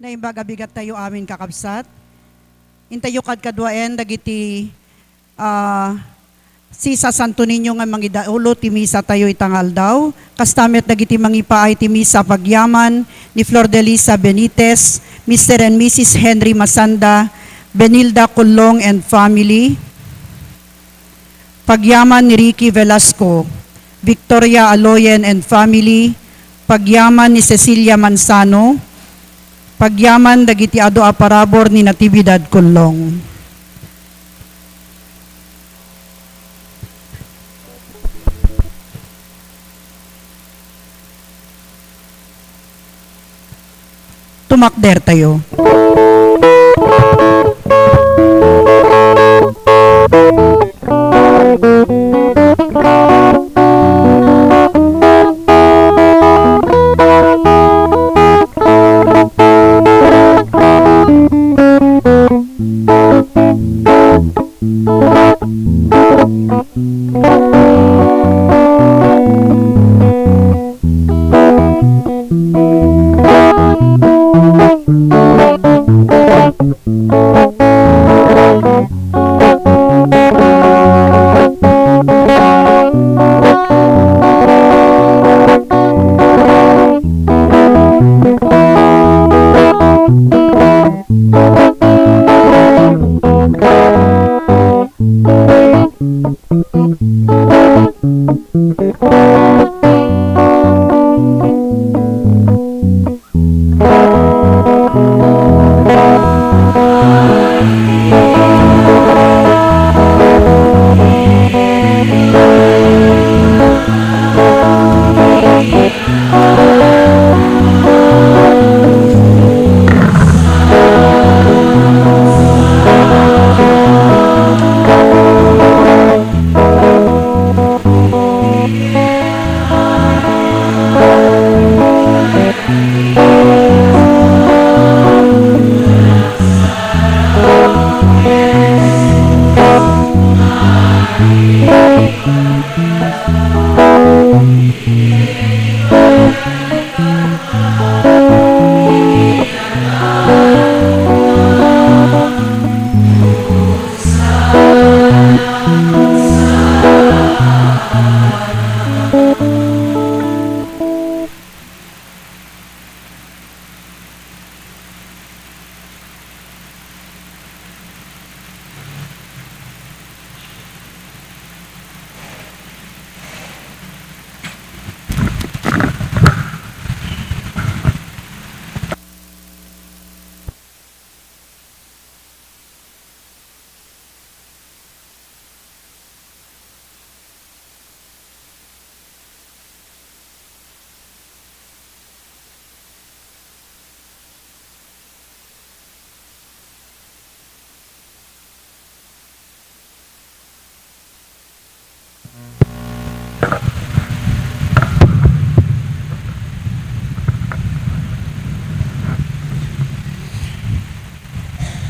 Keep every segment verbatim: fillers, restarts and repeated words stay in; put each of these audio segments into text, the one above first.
Naimbag a bigat tayo amin, kakabsat. Intayo kadkaduaen dagiti, ah, sisa Santo Niño nga mangidaulo ti misa tayo ita nga aldaw. Kasta met dagiti mangipaay ti misa pagyaman ni Flor Delisa Benitez, Mister and Missus Henry Masanda, Benilda Colong and family. Pagyaman ni Ricky Velasco, Victoria Aloyen and family, pagyaman ni Cecilia Manzano, pagyaman dagiti adu a parabur ni Natividad Colong. Tumakder tayo.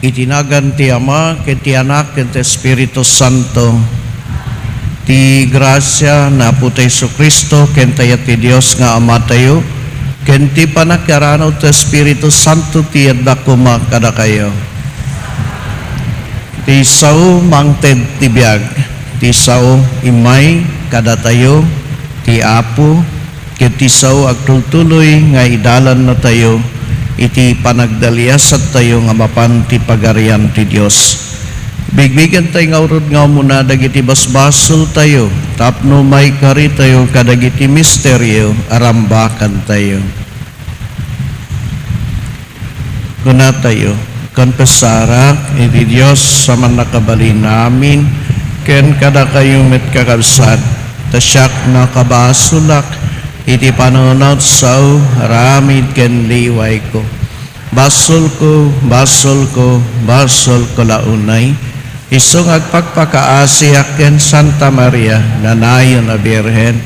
Iti nagan ti Ama, ken ti Anak, ken ti Espiritu Santo. Ti grasia ni Apotayo Jesu-Cristo, ken ti ayat ti Dios nga Amatayo, ken ti panakiaranaw ti Espiritu Santo ti adda koma kadakayo. Ti sao mangted ti biag, ti sao immay kadatayo ti Apo, ket ti sao agtultuloy nga idalannatayo iti panagdaliasattayo nga mapan ti Pagarian ti Dios. Bigbigentayo ngarud nga umuna dagiti basbasoltayo tapno maikaritayo kadagiti misterio a rambakantayo. Kunatayo, konfesarak iti Dios a Mannakabalin-amin, ken kadakayo met, kakabsat, ta siak nakabasolak iti panunot, sao, aramid, ken liwayko. Basolko, basolko, basolko la unay. Isu nga agpakpakaasiak ken Santa Maria, nanayon a Birhen,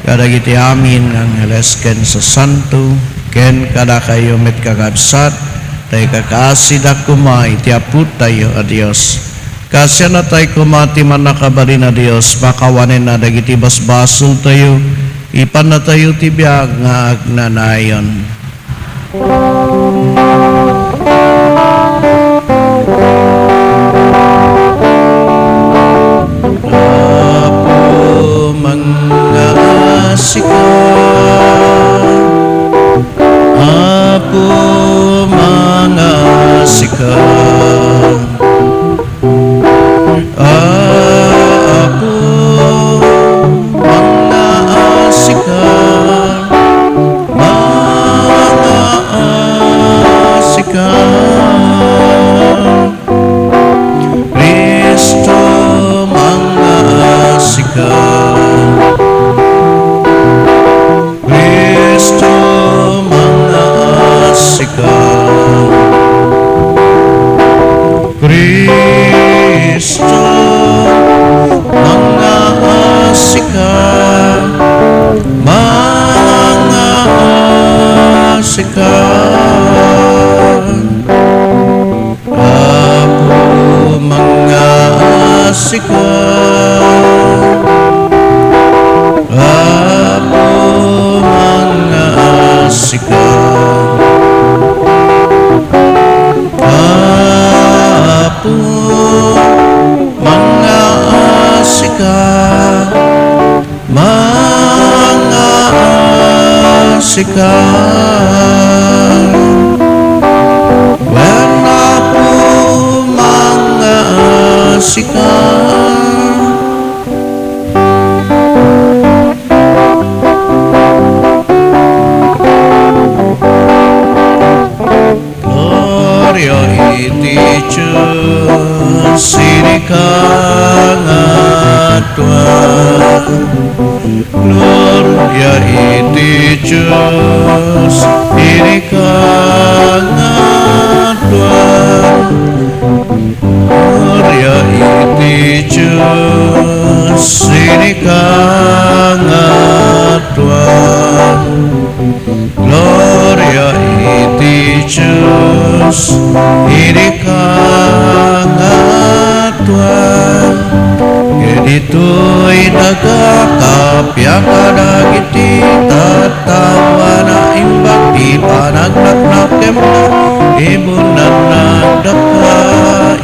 kadagiti amin nga angheles ken sasanto, ken kadakayo met, kakabsat, ta ikakaasida koma iti Apotayo a Dios. Kaasianatayo koma ti Mannakabalin a Dios, pakawanenna dagiti basbasoltayo, ipannatayo ti biag nga agnanayon. Apo, mangngaasika. Apo, mangngaasika. Apo, mangngaasika. Mangngaasika. Cristo, mangngaasika. Cristo, mangngaasika. Cristo, mangngaasika. Mangngaasika. Apo, mangngaasika. Apo, mangngaasika. Apo, mangngaasika. Mangngaasika. Wen, Apo, mangngaasika. Gloria iti Dios idi kangatoan. Gloria iti Dios idi kangatoan. Gloria iti Dios idi kangatoan. Gloria iti Dios idi kangatoan. Ket ditoy daga, kappia kadagiti tattao a naimbag ti panagnaknakemda, ibunannakdaka,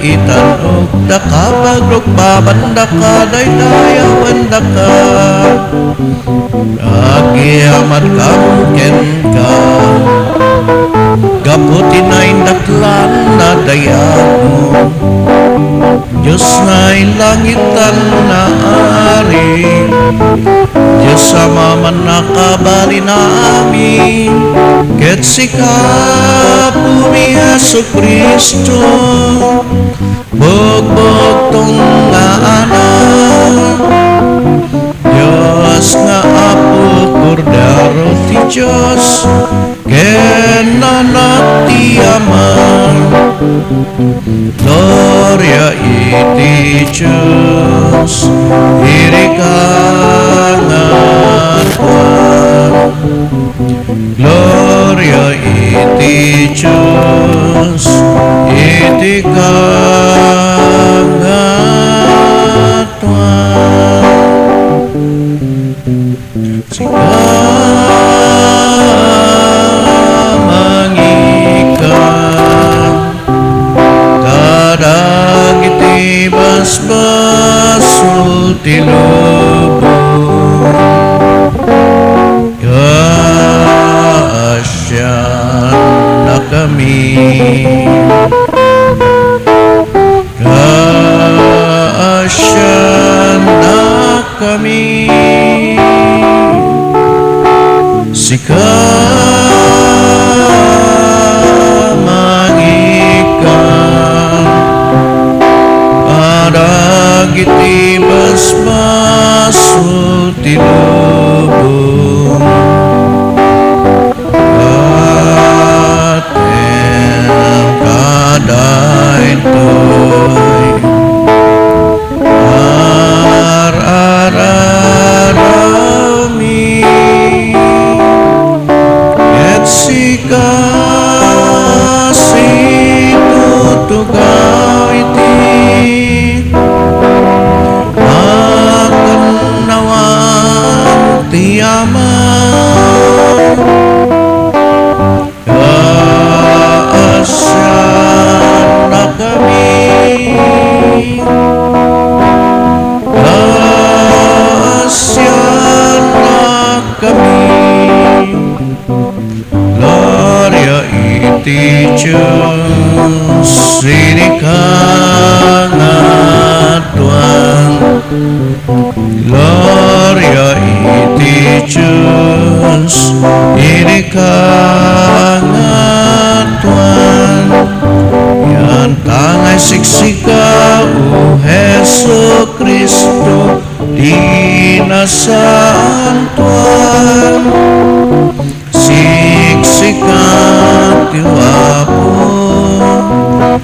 itan-okdaka, pagrukbabandaka, daydayawendaka. Agyamatkam kenka gapu ti naindaklan a dayagmo. Dios nailangitan a Ari, Dios a mamannakabalin amin, ket sika, Apomi Jesu-Cristo, bugbugtong nga Anak, Dios nga Apo, Kordero ti Dios, ken Anak ti Ama. Gloria iti Dios idi kangatoan. Gloria iti Dios idi kangatoan. Sika, mangika kadagiti basbasol ti lubong. Kaasiannakami. Kaasiannak- kami. Sika, mangika kadagiti basbasol ti lubong. Aten ka Ti Dios idi kangatuan. Gloria iti Dios idi kangatuan. Yan ta nga siksika, O Jesu-Cristo, ti nasantoan. Siksika ti Apo,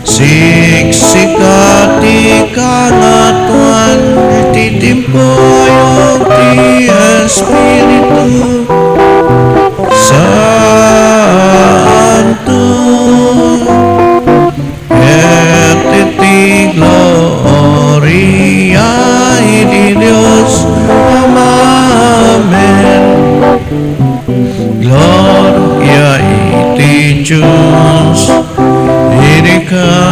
siksika ti kangatuan, iti timpuyog ti Espiritu Santo. Ket iti gloria iti Dios Ama. Amen. Gloria iti Dios idi kangatuan.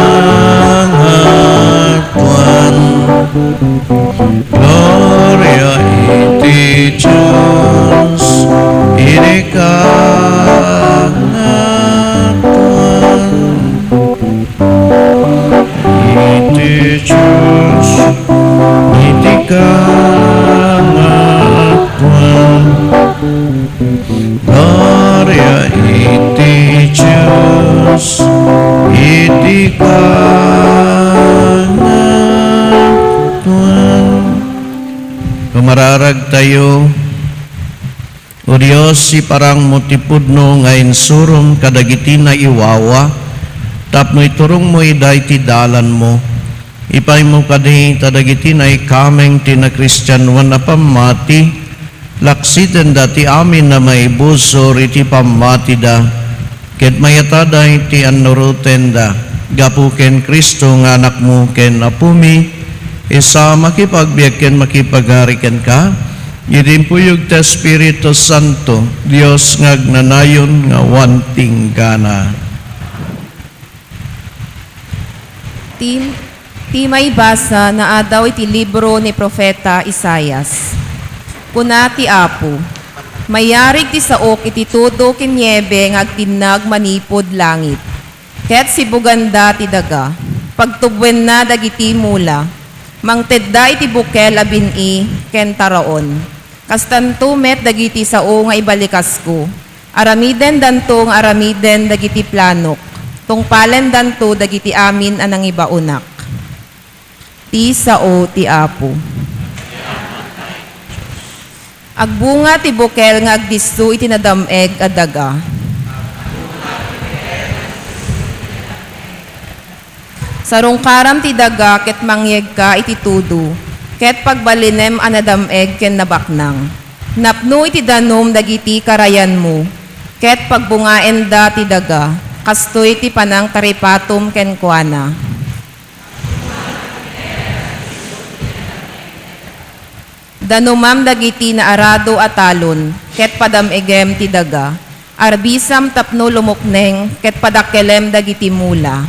Gloria iti Dios idi kangatuan. Iti Dios idi kangatuan. Gloria iti Dios idi kangatuan. Pamararagtayo. O Dios, iparangmo ti pudno nga insurom kadagiti naiwawa, tapno iturongmo ida iti dalanmo. Ipaymo kadi ta dagiti naikameng ti nakristianoan a pammati, laksitenda ti amin a maibusor iti pammatida. Ket mayatada iti annurotenda gapu ken Cristo nga Anakmo ken Apomi, isu a makipagbiag ken makipagari kenka, iti impuyog ti Espiritu Santo, Dios nga agnanayon nga awan tinggana. Ti, ti maibasa naadaw iti libro ni Profeta Isaias. Kuna ti Apo, "Mayarig ti saok iti tudo ken niebe nga agtinnag manipud langit, ket sibuganda ti daga. Pagtubwenna dagiti mula. Mangtedda iti bukel a bin-i ken taraon. Kastanto met dagiti sao nga ibalikasko. Aramidendanto nga aramiden dagiti planok. Tungpalendanto dagiti amin a nangibaonak." Ti sao ti Apo. Agbunga ti bukel nga agdisso iti nadam-eg a daga. Sarungkaram ti daga ket mangyegka iti tudo, ket pagbalinem a nadam-eg ken nabaknang. Napno iti danum dagiti karayanmo, ket pagbungaenda ti daga, kastoy ti panangtaripatom kenkuana. Danumam dagiti naarado a talon, ket padam-egem ti daga. Arbisam tapno lumukneng, ket padakkelem dagiti mula.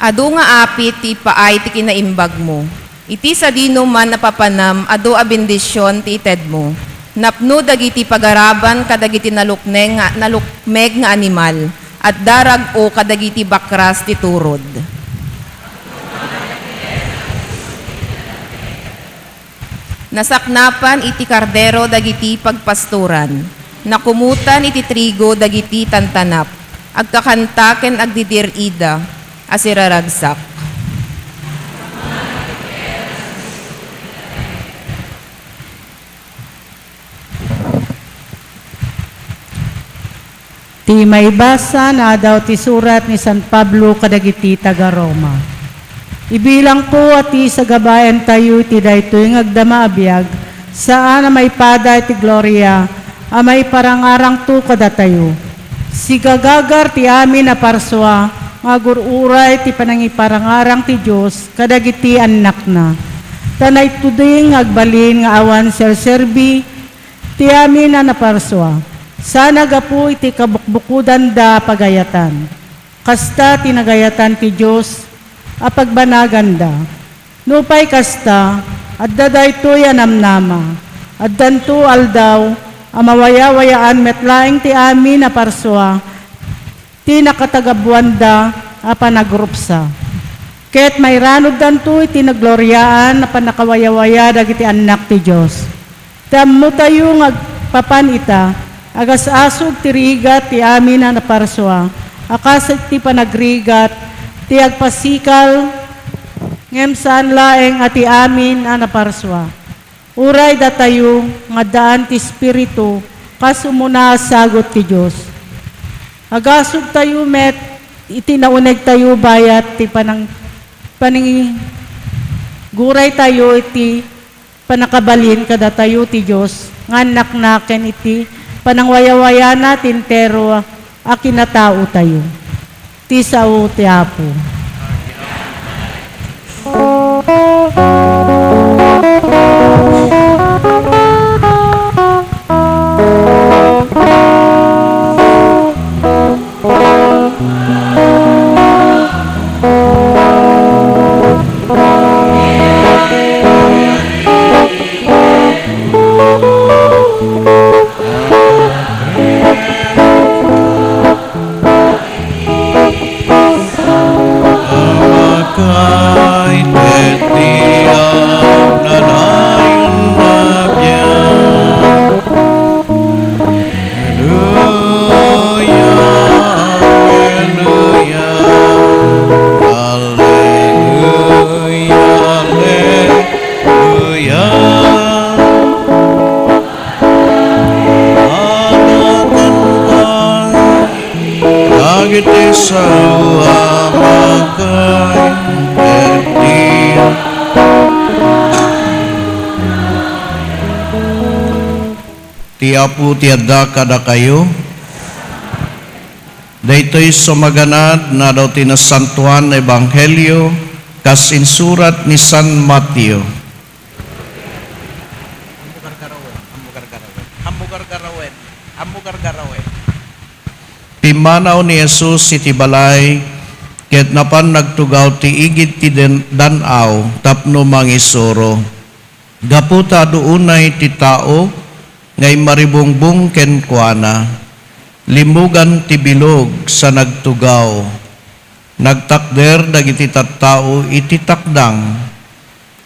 Adu nga apit ti ipaay ti kinaimbagmo. Iti sadino man a papanam, adu a bendision ti itedmo. Napno dagiti pagaraban kadagiti nalukneng nga, nalukmeg nga animal, adda rag-o kadagiti bakras ti turod. Nasaknapan iti kardero dagiti pagpastoran. Nakumutan iti trigo dagiti tantanap. Agkakanta ken agdidir-ida a siraragsak. Ti maibasa naadaw ti surat ni San Pablo kadagiti taga-Roma. Ibilangko a ti sagabaentayo iti daytoy nga agdama a biag, saan a maipada iti gloria a maiparangarangto kadatayo. Sigagagar ti amin a parsua nga agur-uray ti panangiparangarang ti Dios kadagiti annakna. Ta naituding nga agbalin nga awan serserbi ti amin a naparsua, saan a gapu iti kabukbukudanda a pagayatan. Kasta ti nagayatan ti Dios a pagbanaganda. Nupay kasta, adda daytoy a namnama, addanto aldaw a mawayawayaan met laeng ti amin a parsua ti nakatagabuanda a panagrupsa. Ket mairanuddanto iti nagloriaan a pannakawayawaya dagiti annak ti Dios. Ta ammotayo nga agpapan ita, agas-asog ti rigat ti amin a naparsua, a kas iti panagrigat ti agpasikal, ngem saan laeng a ti amin a naparsua. Uray datayo nga addaan ti Espiritu, kas umuna a sagut ti Dios. Agasugtayo met iti naunegtayo bayat ti panang-, panangiguraytayo iti pannakabalin kadatayo ti Dios nga annakna ken iti panangwayawayana ti entero a kinataotayo. Ti sao ti Apo. Alleluia, alleluia, alleluia. Dagiti sao a makaited. Ti Apo ti adda kadakayo. Daytoy sumaganad, nadaw ti Nasantoan nga Ebanghelio kas insurat ni San Mateo. Ammo gargarawen, ammo gargarawen, ammo gargarawen, ammo gargarawen. Pimmanaw ni Jesus iti balay, ket napan nagtugaw ti igid ti den-, dan-aw tapno mangisuro. Gapu ta adu unay ti tao nga immaribungbong kenkuana, limmugan ti bilog sa nagtugaw. Nagtakder dagiti tattao iti takdang.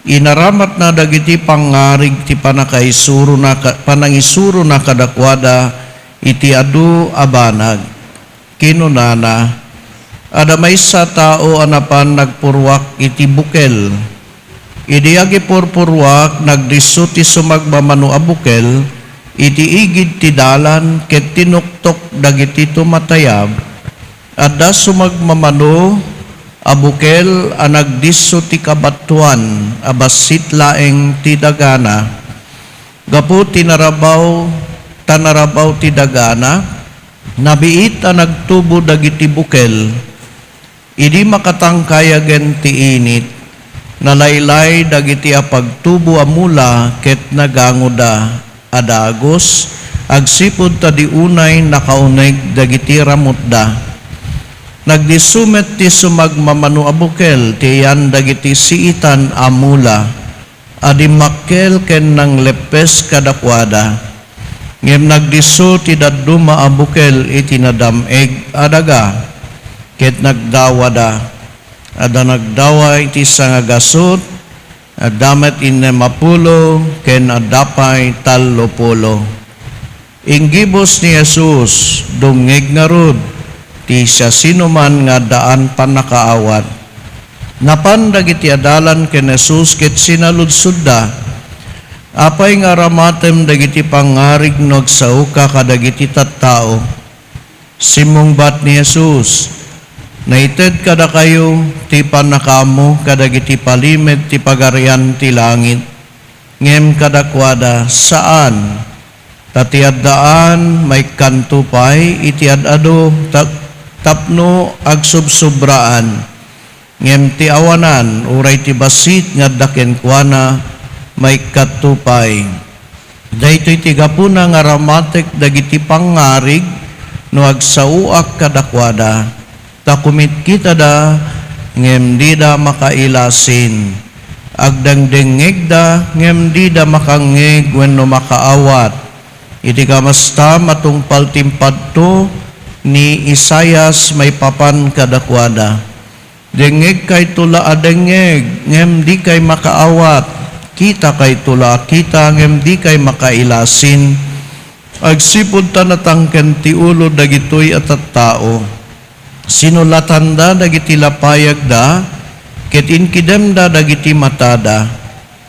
Inaramatna dagiti pangngarig ti pannakaisurona ka-, panangisurona kadakuada iti adu a banag. Kinunana, "Adda maysa a tao a napan nagpurruak iti bukel. Idi agipurpurruak, nagdisso ti sumagmamano a bukel iti igid ti dalan ket tinuktok dagiti tumatayab. Adda sumagmamano a bukel a nagdisso ti kabattoan a bassit laeng ti dagana. Gapu ti narabaw, ta narabaw ti dagana, nabiit a nagtubo dagiti bukel. Idi makatangkayagen ti init, nalaylay dagiti apagtubo a mula ket nagangoda a dagus, agsipud ta di unay nakauneg dagiti ramutda. Nagdisso met ti sumagmamano a bukel ti ayan dagiti siitan a mula a dimmakkel ken nangleppes kadakuada. Ngem nagdisso ti dadduma a bukel iti nadam-eg a daga, ket nagdawada. Adda nagdawa iti sangagasut, adda met innem a pulo, ken adda pay tallo pulo. Inggibus ni Jesus, dumngeg ngarud ti siasinoman nga addaan pannakaawat. Napan dagiti adalan ken Jesus ket sinaludsodda, "Apay nga aramatem dagiti pangngarig no agsaoka kadagiti tattao?" Simmungbat ni Jesus, "Naited kadakayo ti pannakaammo kadagiti palimed ti Pagarian ti Langit, ngem kadakuada, saan. Ta ti addaan, maikkanto pay iti ad-adu ta-, tapno agsubsobraan. Ngem ti awanan, uray ti bassit nga adda kenkuana, maikkatto pay. Daytoy ti gapuna nga aramatek dagiti pangngarig no agsaoak kadakuada." Ta kumitkitada, ngem dida makailasin. Agdengdengngegda, ngem dida makangngeg wenno makaawat. Iti kamasta, matungpal ti impadto ni Isaias maipapan kadakuada, "Dengngegkayto la a dengngeg, ngem dikay makaawat. Kitakayto la a kita, ngem dikay makailasin. Agsipud ta natangken ti ulo dagitoy a tattao, sinulatanda dagiti lapayagda, ket inkidemda dagiti matada.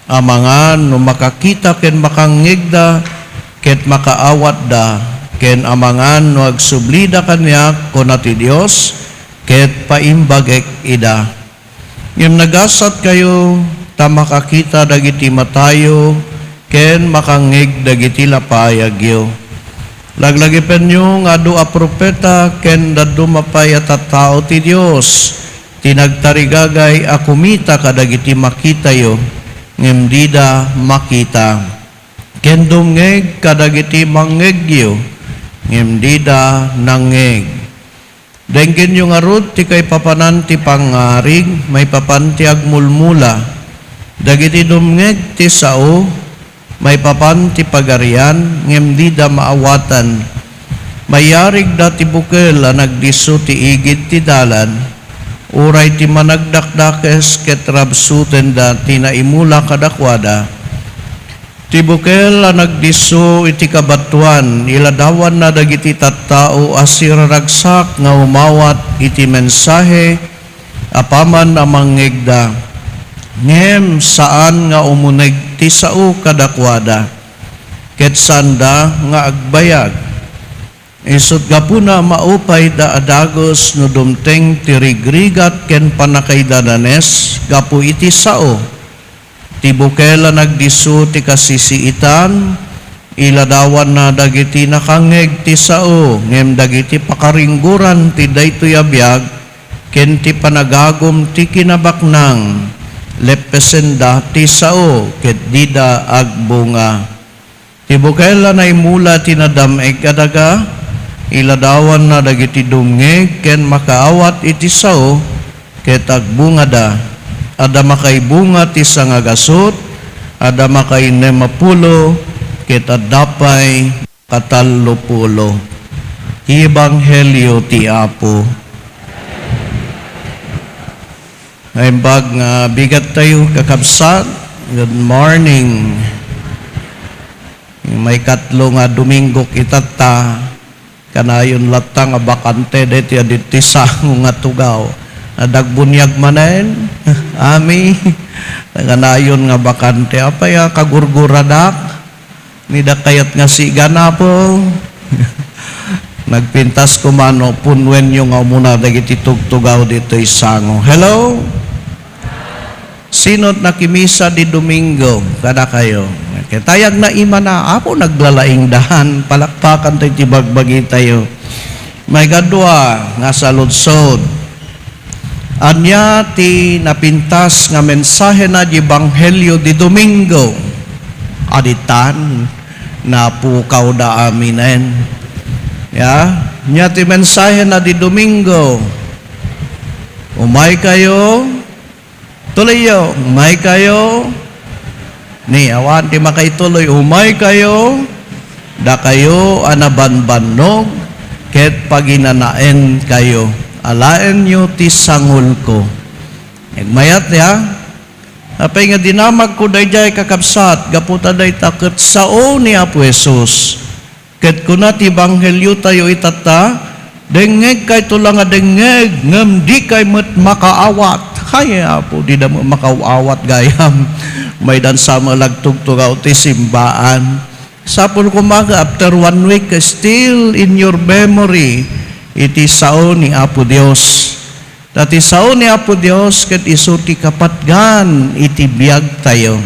Amangan no makakita ken makangngegda, ket makaawatda, ken amangan no agsublida kaniak, kuna ti Dios, ket paimbagek ida." Ngem nagasatkayo ta makakita dagiti matayo ken makangngeg dagiti lapayagyo. Laglagipenyo nga adu a profeta ken dadduma pay a tattao ti Dios ti nagtarigagay a kumita kadagiti makitayo, ngem dida makita, ken dumngeg kadagiti mangngegyo, ngem dida nangngeg. Denggenyo ngarud ti kaipapanan ti pangngarig maipapan ti agmulmula. Dagiti dumngeg ti sao maipapan ti pagarian, ngem dida maawatan. Mayarigda ti bukel a nagdisso ti igid ti dalan, uray ti managdakdakes ket rabsutenda ti naimula kadakuada. Ti bukel a nagdisso iti kabatoan, iladawanna dagiti tattao a siraragsak nga umawat iti mensahe apaman a mangngegda, ngem saan nga umuneg ti sao kadakuada, ket saanda nga agbayag. Isut' gapuna, maupayda a dagus no dumteng ti rigrigat ken pannakaidadanes gapu iti sao. Ti bukel a nagdisso ti kasisiitan, iladawanna dagiti nakangngeg ti sao, ngem dagiti pakaringgoran ti daytoy a biag ken ti panagagum ti kinabaknang, leppesenda ti sao ket dida agbunga. Ti bukel a naimula ti nadam-eg a daga, iladawanna dagiti dumngeg ken makaawat iti sao, ket agbungada. Adda makaibunga ti sangagasut, adda makainnem a pulo, ket adda pay katallo pulo. Ti Ebanghelio ti Apo. Naimbag nga bigat tayo, kakabsat. Good morning. Maikatlo nga Domingo itatta, kanayon latta nga bakante daytoy a ditoy sango nga tugaw. Nadagbuniag manen. Ami. Kanayon nga bakante. Apay a kagurguradak? Nida kayat nga sigan, Apo. Nagpintas ko man, no, punwenyo nga umuna dagiti tugtugaw ditoy sango. Hello? Sino nakimisa di Domingo? Kadakayo. Ket ayagna imana, Apo, naglalaingdan. Palakpakan tayo ti bagbagi tayo. Maikadua nga saludsod. Ania ti napintas nga mensahena di Ebanghelio di Domingo? Aditan, napukawda aminen. Ya, ania ti mensahena di Domingo? Umaykayo, tuloyyo, umaykayo. Ni, awan ti makaituloy, umaykayo, dakayo a nabanbannog, ket paginanaenkayo. Alaenyo ti sangulko. Nagmayat, ya? Apay nga dinamagko daydiay, kakabsat, gapu ta dayta ket sao ni Apo Jesus. Ket kuna ti Ebanghelio tayo itatta, "Dengngegkayto la nga dengngeg, ngem dikay met makaawat." Hay, Apo, dida met makaawat gayam. Maydan sa met agtugtugaw ti simbaan. Sapul koma nga after one week, still in your memory, iti sao ni Apo Dios. Ta ti sao ni Apo Dios ket isu ti kapatgan iti biag tayo.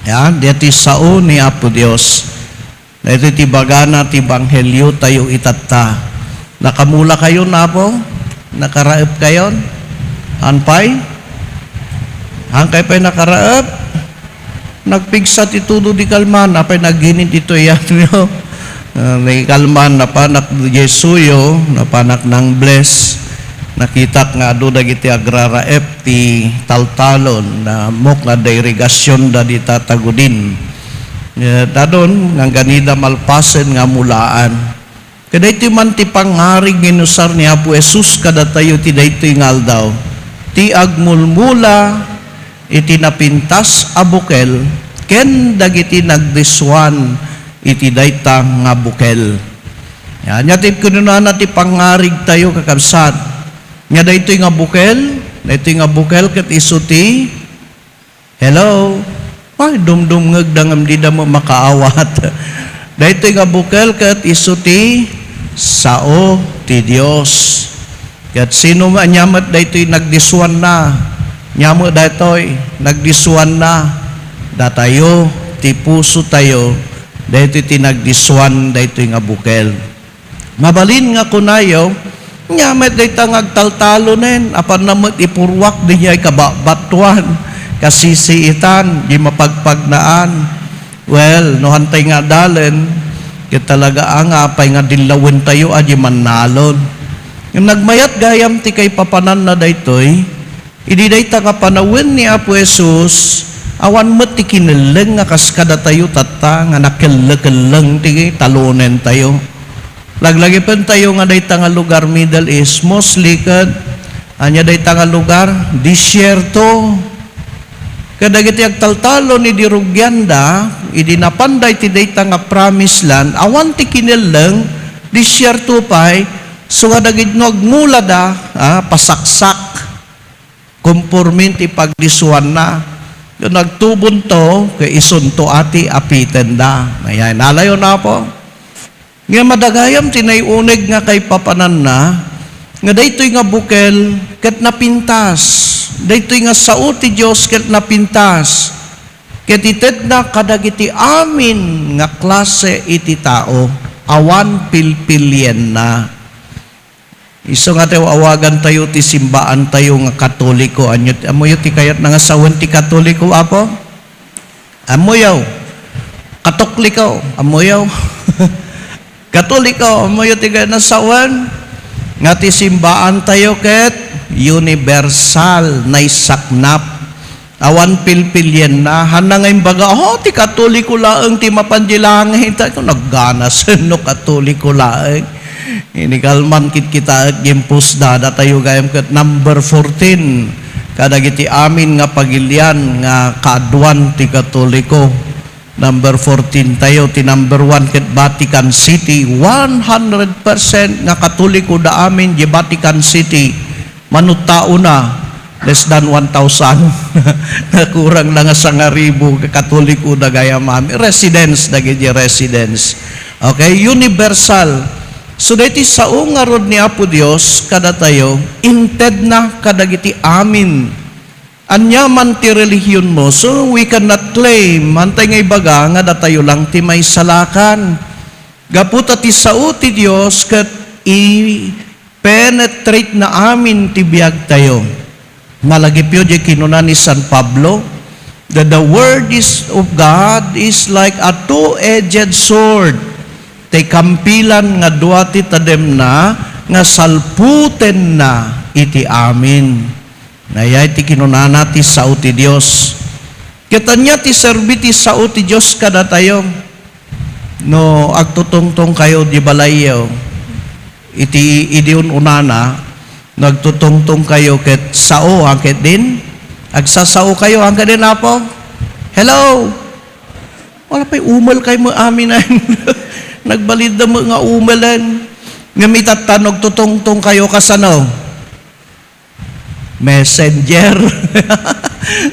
Ya, daytoy sao ni Apo Dios. Daytoy ti bagana ti Ebanghelio tayo itatta. Nakamula kayon, Apo? Nakaraep kayon? Haan pay? Haan kayo pay nakaraep? Nagpigsa ti todo di kalman, apay nagginit ito iyanyo? Ah, ni kalman, napanak Jesuyo, napanak nang bless. Nakitak nga adu dagiti agraraep ti taltalon, na mok nga da irigasyonda di tatagudin. Eh, dadon, nganganida malpasen nga mulaan. Kadaytoy man ti pangngarig nga inusar ni Apo Jesus kadatayo ti daytoy nga aldaw, ti agmulmula iti napintas a bukel ken dagiti nagdisuan iti dayta nga bukel. Yan, ania ti kinunana ti pangngarig tayo, kakabsat. Nga daytoy nga bukel, daytoy nga bukel ket isu ti Hello? Ay, dumdumngegda ngem dida met makaawat. Daytoy nga bukel ket isu ti sao ti Dios. Ket sino met, ania met daytoy nagdisuanna? Ania met daytoy nagdisuanna? Datayo, ti pusotayo, daytoy ti nagdisuan daytoy nga bukel. Mabalin nga kunayo, ania met dayta nga agtaltalonen, apanna met ipurruak diay kababattuan, kasisiitan, di mapagpagnaan. Well, no hantay nga adalen, ket talaga a nga apay nga dillawentayo a di mannalon. Ngem nagmayat gayam ti kaipapananna daytoy, idi dayta nga panawen ni Apo Jesus, awan met ti kinelleng nga kas kadatayo tatta nga nakellekelleng ti talonentayo. Laglagipentayo nga dayta nga lugar, Middle East, mostly ket ania dayta nga lugar? Disyerto. Kadagiti agtaltalon idi rugianda, idi napanda iti dayta nga promised land, awan ti kinelleng, disyerto pay, so nga dagiti no agmulada, ah, pasaksak. Komporme ti pagdisuanna. No nagtubonto, ket isunto a ti apitenda. Ayan, nalayo na po. Ngem adda gayam ti naiuneg nga kaipapananna, nga daytoy nga bukel ket napintas. Daytoy nga sao ti Dios ket napintas. Ket itedna kadagiti amin nga klase iti tao, awan pilpilienna. Isu nga ti awagantayo ti simbaantayo nga Katoliko. Ania ti, ammoyo ti kayatna nga sawen ti Katoliko, Apo? Ammoyo. Katokliko, ammoyo. Katoliko, ammoyo ti kayatna sawen? Nga ti simbaantayo ket universal, naisaknap. Awan pilpilienna. Hanna nga imbaga, "Oh, ti Katoliko laeng ti mapan di langit." Ay, nagganasen no Katoliko laeng. Inikalman kitkitaek, gimpusda, datayo gayam ket number fourteen kadagiti amin nga pagilian nga kaaduan ti Katoliko. Number fourteen tayo, ti number one ket Vatican City, one hundred percent nga Katoliko da amin di Vatican City. Manutta una, less than one thousand. Nakurang na nga sangaribu, Katoliko da gayam amin. Residents, dagiti residents. Okay, universal. So, daytoy sao ngarud ni Apo Dios kadatayo, intedna kadagiti amin. Ania man ti relihionmo, so we cannot claim, hantay nga ibaga nga datayo lang ti maisalakan. Gapu ta ti sao ti Dios ket i-, penetrate na amin ti biagtayo. Malagipyo di kinuna ni San Pablo, that the word is, of God is like a two-edged sword. Tay kampilan nga dua ti tademna nga salputenna iti amin. Nayay ti kinunana ti sao ti Dios. Ket ania ti serbi ti sao ti Dios kadatayo? No agtutungtong kayo di balayyo, iti idi un-unana, no agtutungtong kayo ket sao, angket din? Agsasao kayo, angket din, Apo? Hello? Wala pay umel kay mo amin ay. Nagbalid da mo nga umelen. Ngem itatta no agtutungtong kayo kasano? Messenger.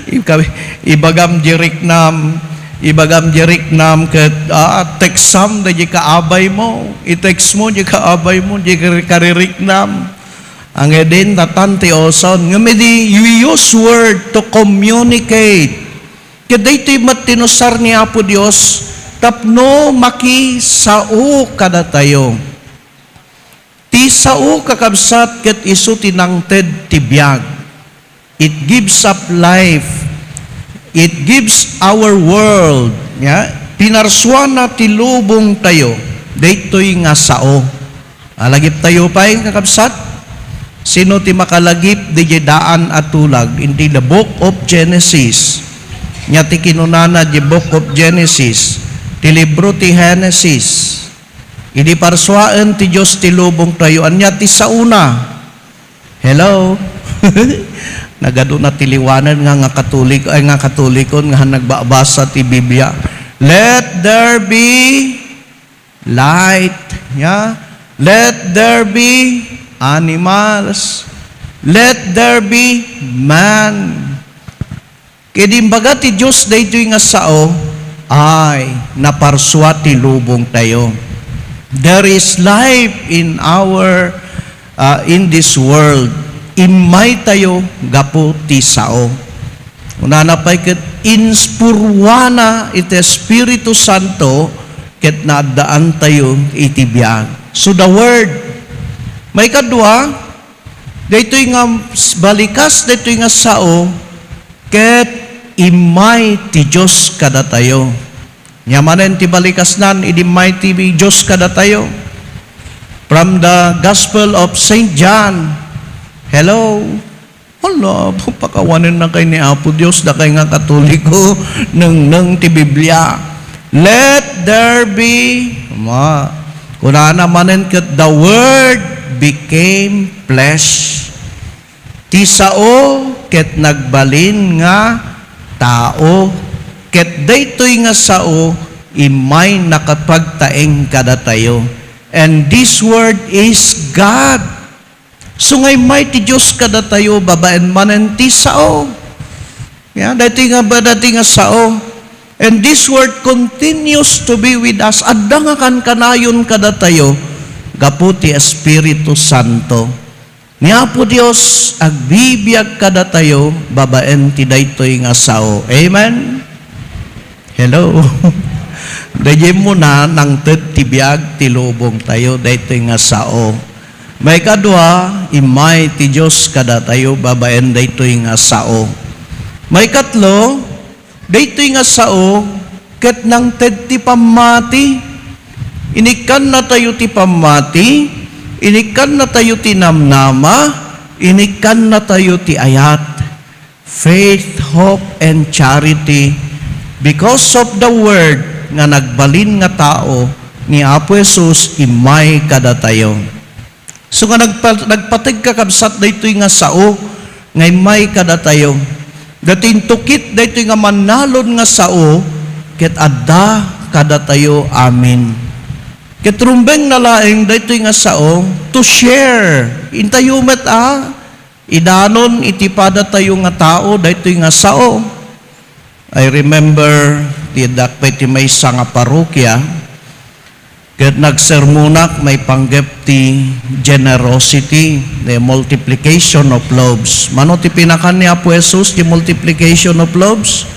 Ika-, ibagam di riknam, ibagam di riknam ket, ah, textam da di kaabay mo. I-text mo di kaabay mo, di kari-, kaririknam. Ang edin, tatan ti oson. Ngem idi, we use word to communicate. Ket daytoy met ti inusar ni Apo Dios tapno makisao kadatayo. Ti sao, kakabsat, ket isu ti nangted ti biag. It gives up life. It gives our world. Ya, pinarsuana ti lubong tayo. Daytoy nga sao. Alagip tayo pay, kakabsat? Sino ti makalagip di daan a tulag? In the book of Genesis. Nia ti kinunana di book of Genesis. Ti libro ti Genesis. Idi parsuaen ti Dios ti lubongtayo, ania ti saona? Hello? Nagadu na ti liwanan nga, nga Katoliko, ay, nga Katolikon nga nagbabasa ti Biblia. "Let there be light." Ya? "Let there be animals. Let there be man." Ket imbaga ti Dios daytoy nga sao, ay, naparsua ti lubongtayo. There is life in our, uh, in this world. Immaytayo gapu ti sao. Kunana pay ket, inspurwana iti Espiritu Santo ket naaddaantayo iti biag. So, the Word. Maikadua, daytoy nga s-, balikas, daytoy nga sao, ket immay ti Dios kadatayo. Ania manen ti balikasnan idi immay ti Dios kadatayo? From the Gospel of Saint John. Hello? Hala, pakawanennakay ni Apo Dios, dakay nga Katoliko, nengneng ti Biblia. "Let there be," ma, kunana manen ket, "The Word became flesh." Ti sao ket nagbalin nga tao, ket daytoy nga sao immay nakapagtaeng kadatayo. And this Word is God. So, nga immay ti Dios kadatayo babaen manen ti sao. Ya, daytoy nga ba, daytoy nga sao. And this Word continues to be with us. Adda nga kankanayon kadatayo gapu ti Espiritu Santo. Ni Apo Dios agbibiag kadatayo babaen ti daytoy nga sao. Amen? Hello? Daydiay muna, nangted ti biag ti lubongtayo, daytoy nga sao. Maikadua, immay ti Dios kadatayo babaen daytoy nga sao. Maikatlo, daytoy nga sao ket nangted ti pammati. Inikkannatayo ti pammati, inikkannatayo ti namnama, inikkannatayo ti ayat. Faith, hope, and charity. Because of the Word nga nagbalin nga tao, ni Apo Jesus immay kadatayo. So nga nagpa-, nagpateg, kakabsat, daytoy nga sao nga immay kadatayo. Daytoy intukit, daytoy nga mannalon nga sao, ket adda kadatayo amin. Ket rumbeng na laeng daytoy nga sao to share. Intayo met a idanon iti padatayo nga tao daytoy nga sao. I remember, ti dakpay ti maysa nga parokya, ket nagsermonak maipanggep ti generosity, the multiplication of loaves. Mano ti pinakan ni Apo Jesus ti multiplication of loaves?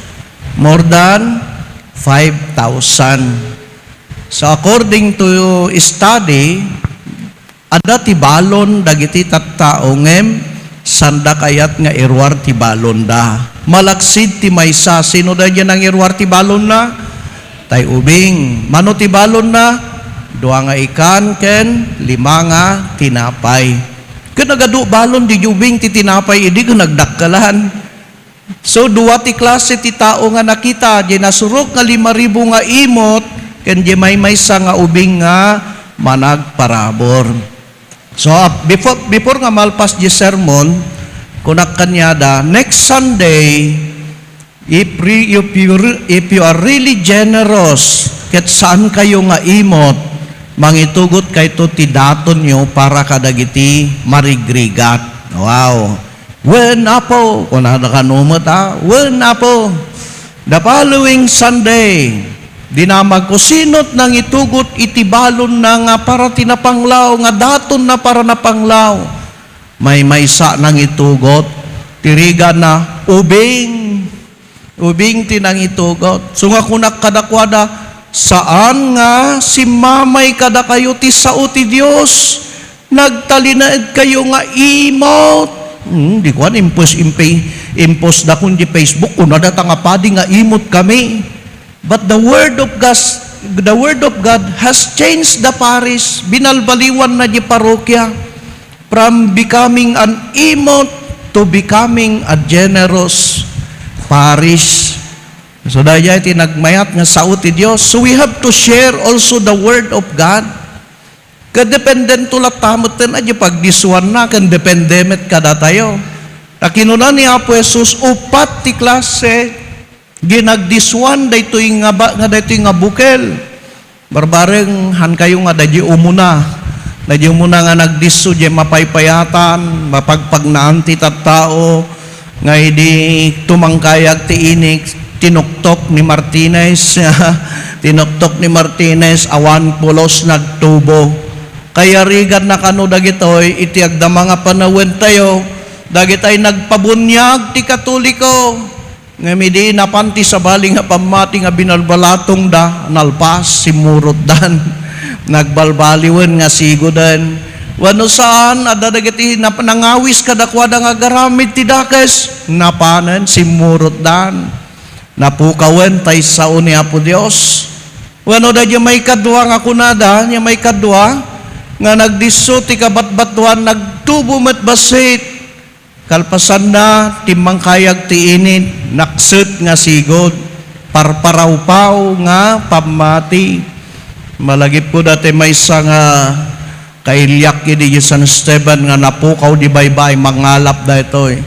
More than five thousand. So, according to study, adda ti balon dagiti tattao ngem sanda kayat nga iruar ti balonda. Malaksid ti maysa, sino daydiay nangiruar ti balonna? Tay ubing. Mano ti balonna? Dua nga ikan ken lima nga tinapay. Ket nagadu balon daydiay ubing ti tinapay idi ket nagdakkelan. So, dua ti klase ti tao nga nakita, diay nasurok nga lima ribu nga imot, ken diay maymaysa nga ubing nga managparabur. So, ap-, before, before nga malpas diay sermon, kunak kaniada, next Sunday, if re-, if you re-, if you are really generous, ket saan kayo nga imot, mangitugot kayto ti datonyo para kadagiti marigrigat. Wow! Wen, Apo, kunada kano met, a, wen, Apo, the following Sunday, dinamag ko, sinot nangitugot iti balonna nga para ti napanglaw, nga datonna para napanglaw? Maymaysa nangitugot, ti rigatna, ubing. Ubing ti nangitugot. So nga kunak kadakuada, saan nga simmamay kadakayo ti sao ti Dios. Nagtalinaedkayo nga imot. Hmm, di kuan, impos-, impi-, imposda kun di Facebook, kunada ta nga padi nga imot kami. But the word of God, the word of God has changed the parish. Binalbaliwanna di parokya. From becoming an imot to becoming a generous parish. So, daydiay ti nagmayat nga sao ti Dios. So, we have to share also the word of God. Ket dependento latta metten a di pagdissuanna, ken depende met kadatayo. Ta kinuna ni Apo Jesus, upat ti klase di nagdissuan daytoy nga ba-, nga daytoy nga bukel. Barbareng, hankayo nga daydi umuna. Daydi umuna nga nagdisso, di mapaypayatan, mapagpagnaan ti tattao, nga idi tumangkayag ti inik, tinuktok ni Martinez, tinuktok ni Martinez, awan pulos nagtubo. Kayariganna kano dagitoy, iti agdama nga panawentayo, dagitay nagpabuniag ti Katoliko. Ngem idi napan ti sabali nga pammati nga binalbalatongda, nalpas, simmurotdan. Nagbalbaliwen nga sigoden. Wenno saan, adda dagiti nap-, nangawis kadakuada nga agaramid ti dakes, napanen, simmurotdan. Napukawen tay sao ni Apo Dios. Wenno daydi maikadua nga kunada, nia maikadua, nga nagdisso ti kabatbatuan, nagtubo met bassit. Kalpasanna, timmangkayag ti init, nakset nga sigud, parparawpaw nga pammati. Malagipko dati maysa nga kailiak idi San Esteban nga napukaw di baybay, mangalap daytoy.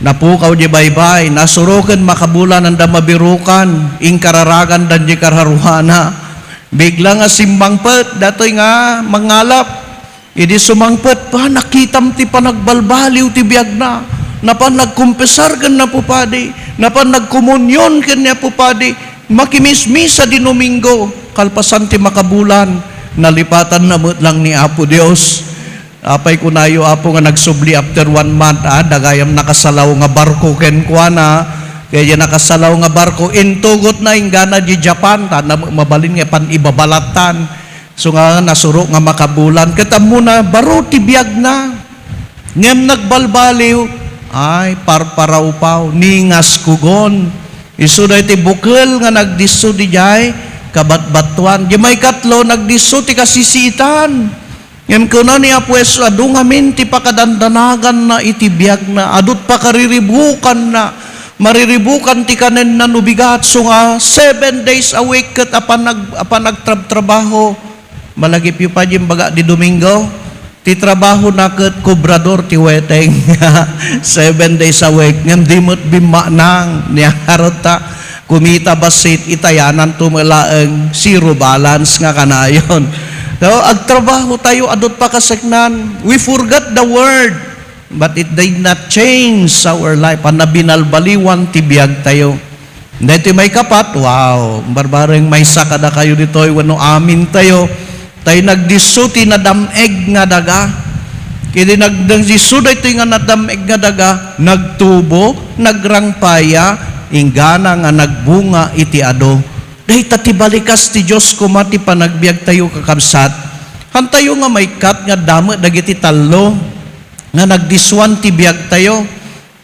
Napukaw di baybay, nasuroken makabulan, anda mabirukan, inkararagandan di kararuana. Bigla nga simmangpet, datoy nga mangalap. Idi sumangpet, pa, nakitam ti panagbalbaliw ti biagna. Napan nagkumpesar ken Apo Padi. Napan nagkomunion ken ni Apo Padi. Makimismisa di Domingo. Kalpasan ti makabulan, nalipatanna met lang ni Apo Dios. Apay kunayo, Apo, nga nagsubli after one month, ah, dagayam nakasalaw nga barko kenkuana. Kaya di nakasalaw nga barko, intugot na, inggana di Japan, ta na mabalin nga pan ibabalatan. So nga nasuro nga makabulan, ket ammona, baro ti biagna. Ngem nagbalbaliw, ay, parparawpaw, ningaskugon. Isu daytoy bukel nga nagdisso didiay kabatbatuan. Di maikatlo, nagdisso ti kasisiitan. Ngem kuna ni Apo Jesus, adu ngamin ti pakadandanaganna iti biagna, adut pakariribukanna, mariribukan ti kanenna no bigat, so nga seven days a week ket apan nag-, apan nagtrabtrabaho. Malagipyo pay di imbaga di Domingo, ti trabahona ket kobrador ti weteng. Seven days a week, ngem di met bimmanang, nia ngarud ta, kumita bassit, itayananto met laeng, zero balance nga kanayon. So, agtrabahotayo, adut pakaseknan. We forgot the word, but it did not change our life. Ania, binalbaliwan ti biagtayo. Daytoy maikapat, wow, barbareng maysa kadakayo ditoy, wenno amintayo, tay nagdisso ti nadam-eg nga daga. Idi nag-, nagdisso daytoy nga nadam-eg nga daga, nagtubo, nagrangpaya, inggana nga nagbunga iti adu. Dayta ti balikas ti Dios koma ti panagbiagtayo, kakabsat. Hantayo nga maikkat nga adda met dagiti tallo nga nagdissuan ti biagtayo.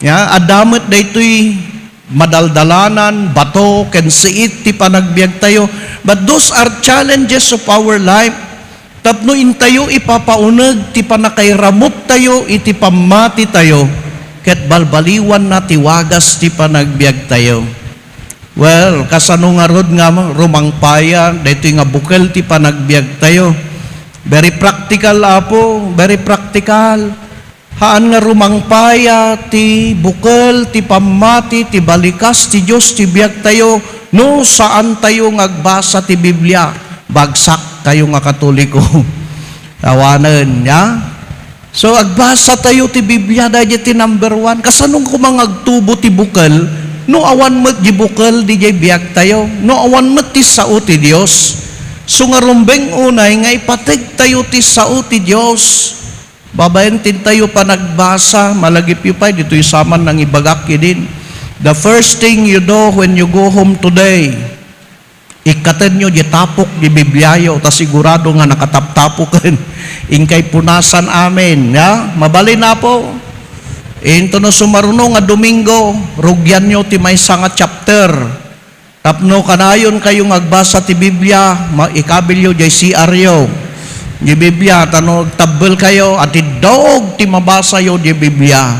Ya, adda met daytoy madaldalanan, bato, ken siit ti panagbiagtayo. But those are challenges of our life. Tapno intayo ipapauneg ti pannakairamuptayo iti pammatitayo, ket balbaliwanna ti wagas ti panagbiagtayo. Well, kasano ngarud nga rumangpaya daytoy nga bukel ti panagbiagtayo? Very practical, Apo, very practical. Haan nga rumangpaya ti bukel, ti pammati, ti balikas ti Dios ti biagtayo, no saantayo nga agbasa ti Biblia, bagsaktayo nga Katoliko. Awanen, ya? So, agbasatayo ti Biblia, daydiay ti number one. Kasano koma nga agtubo ti bukel, no awan met di bukel didiay biagtayo, no awan met ti sao ti Dios? So, nga rumbeng unay nga ipategtayo ti sao ti Dios. Babaen ti intayo panagbasa, malagipyo pay, ditoy saman nangibagak idin. The first thing you do when you go home today, ikkatenyo di tapok di Bibliayo, ta sigurado nga nakataptapoken. Inkay punasan amin, ya? Mabalin, Apo? Into no sumaruno nga Domingo, rugianyo ti maysa nga chapter. Tapno kanayonkayo nga agbasa ti Biblia, ma-, ikabilyo jay C R yo. Jay Biblia, ta no agtabbelkayo, atiddog ti mabasayo jay Biblia.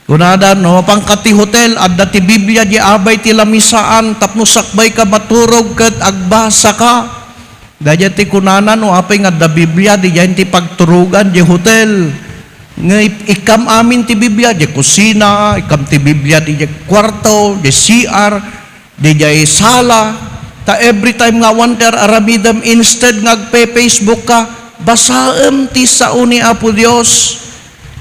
Kunada, no, mapanka ti hotel, adda ti Biblia diay abay ti lamisaan, tapno sakbayka maturog ket agbasaka. Daydiay ti kunana, no, apay nga adda Biblia, diay ti pagturogan, diay hotel. Nga ik-, ikkam amin ti Biblia, diay kusina, ikkam ti Biblia, diay kuarto, diay C R, diay sala. Ta every time nga awan ti ar-aramidem, instead nga agpe-Facebook ka, basaem ti sao ni Apo Dios.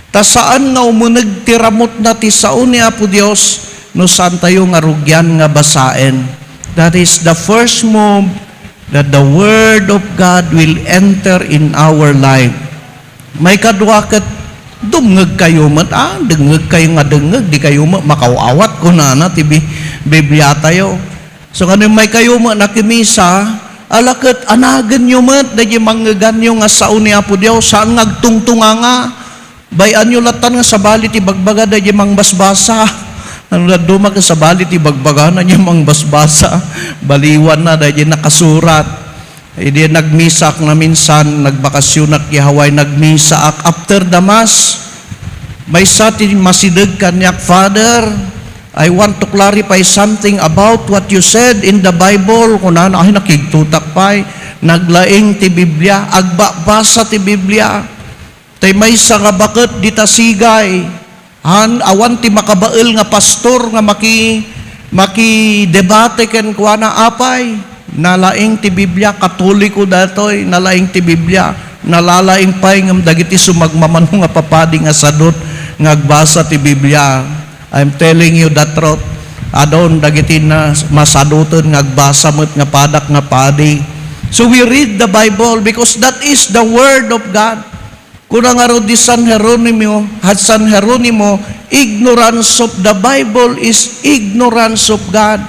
Ta saan nga umuneg ti ramutna ti sao ni Apo Dios no saantayo nga rugian nga basaen. That is the first move that the Word of God will enter in our life. Maikadua ket, dumngegkayo met, ah, dengngegkayo nga dengngeg, dikayo met makaw-awat, kunana ti Bi-, Bibliatayo. So, ngem maikayo met nakimisa, ala ket anagenyo met daydiay mangngeganyo nga sao ni Apo Dios, saan nga agtungtunganga. Bay-anyo lattan nga sabali ti bagbaga daydiay mangbasbasa. Ano dadduma ket sabali ti bagbagana diay mangbasbasa. Baliwanna daydiay nakasurat. Idi nagmisaak naminsan, nagbakasionak idiay Hawaii, nagmisaak after the mass. Maysa ti masideg kaniak, "Father, I want to clarify something about what you said in the Bible." Kunana, ay, nakigtotak pay. Naglaing ti Biblia, agbabasa ti Biblia. Tay maysa nga baket dita Sigay, han, awan ti makabael nga pastor nga maki-, makidebate kenkuana, apay. Nalaing ti Biblia, Katoliko daytoy, nalaing ti Biblia. Nalalaing pay ngem dagiti sumagmamano nga papadi nga sadut nga agbasa ti Biblia. I'm telling you the truth. Adun dagiti na-, masaduten nga agbasa met nga padak nga padi. So we read the Bible because that is the Word of God. Kuna ngarud di San Jeronimo, had San Jeronimo, "Ignorance of the Bible is ignorance of God."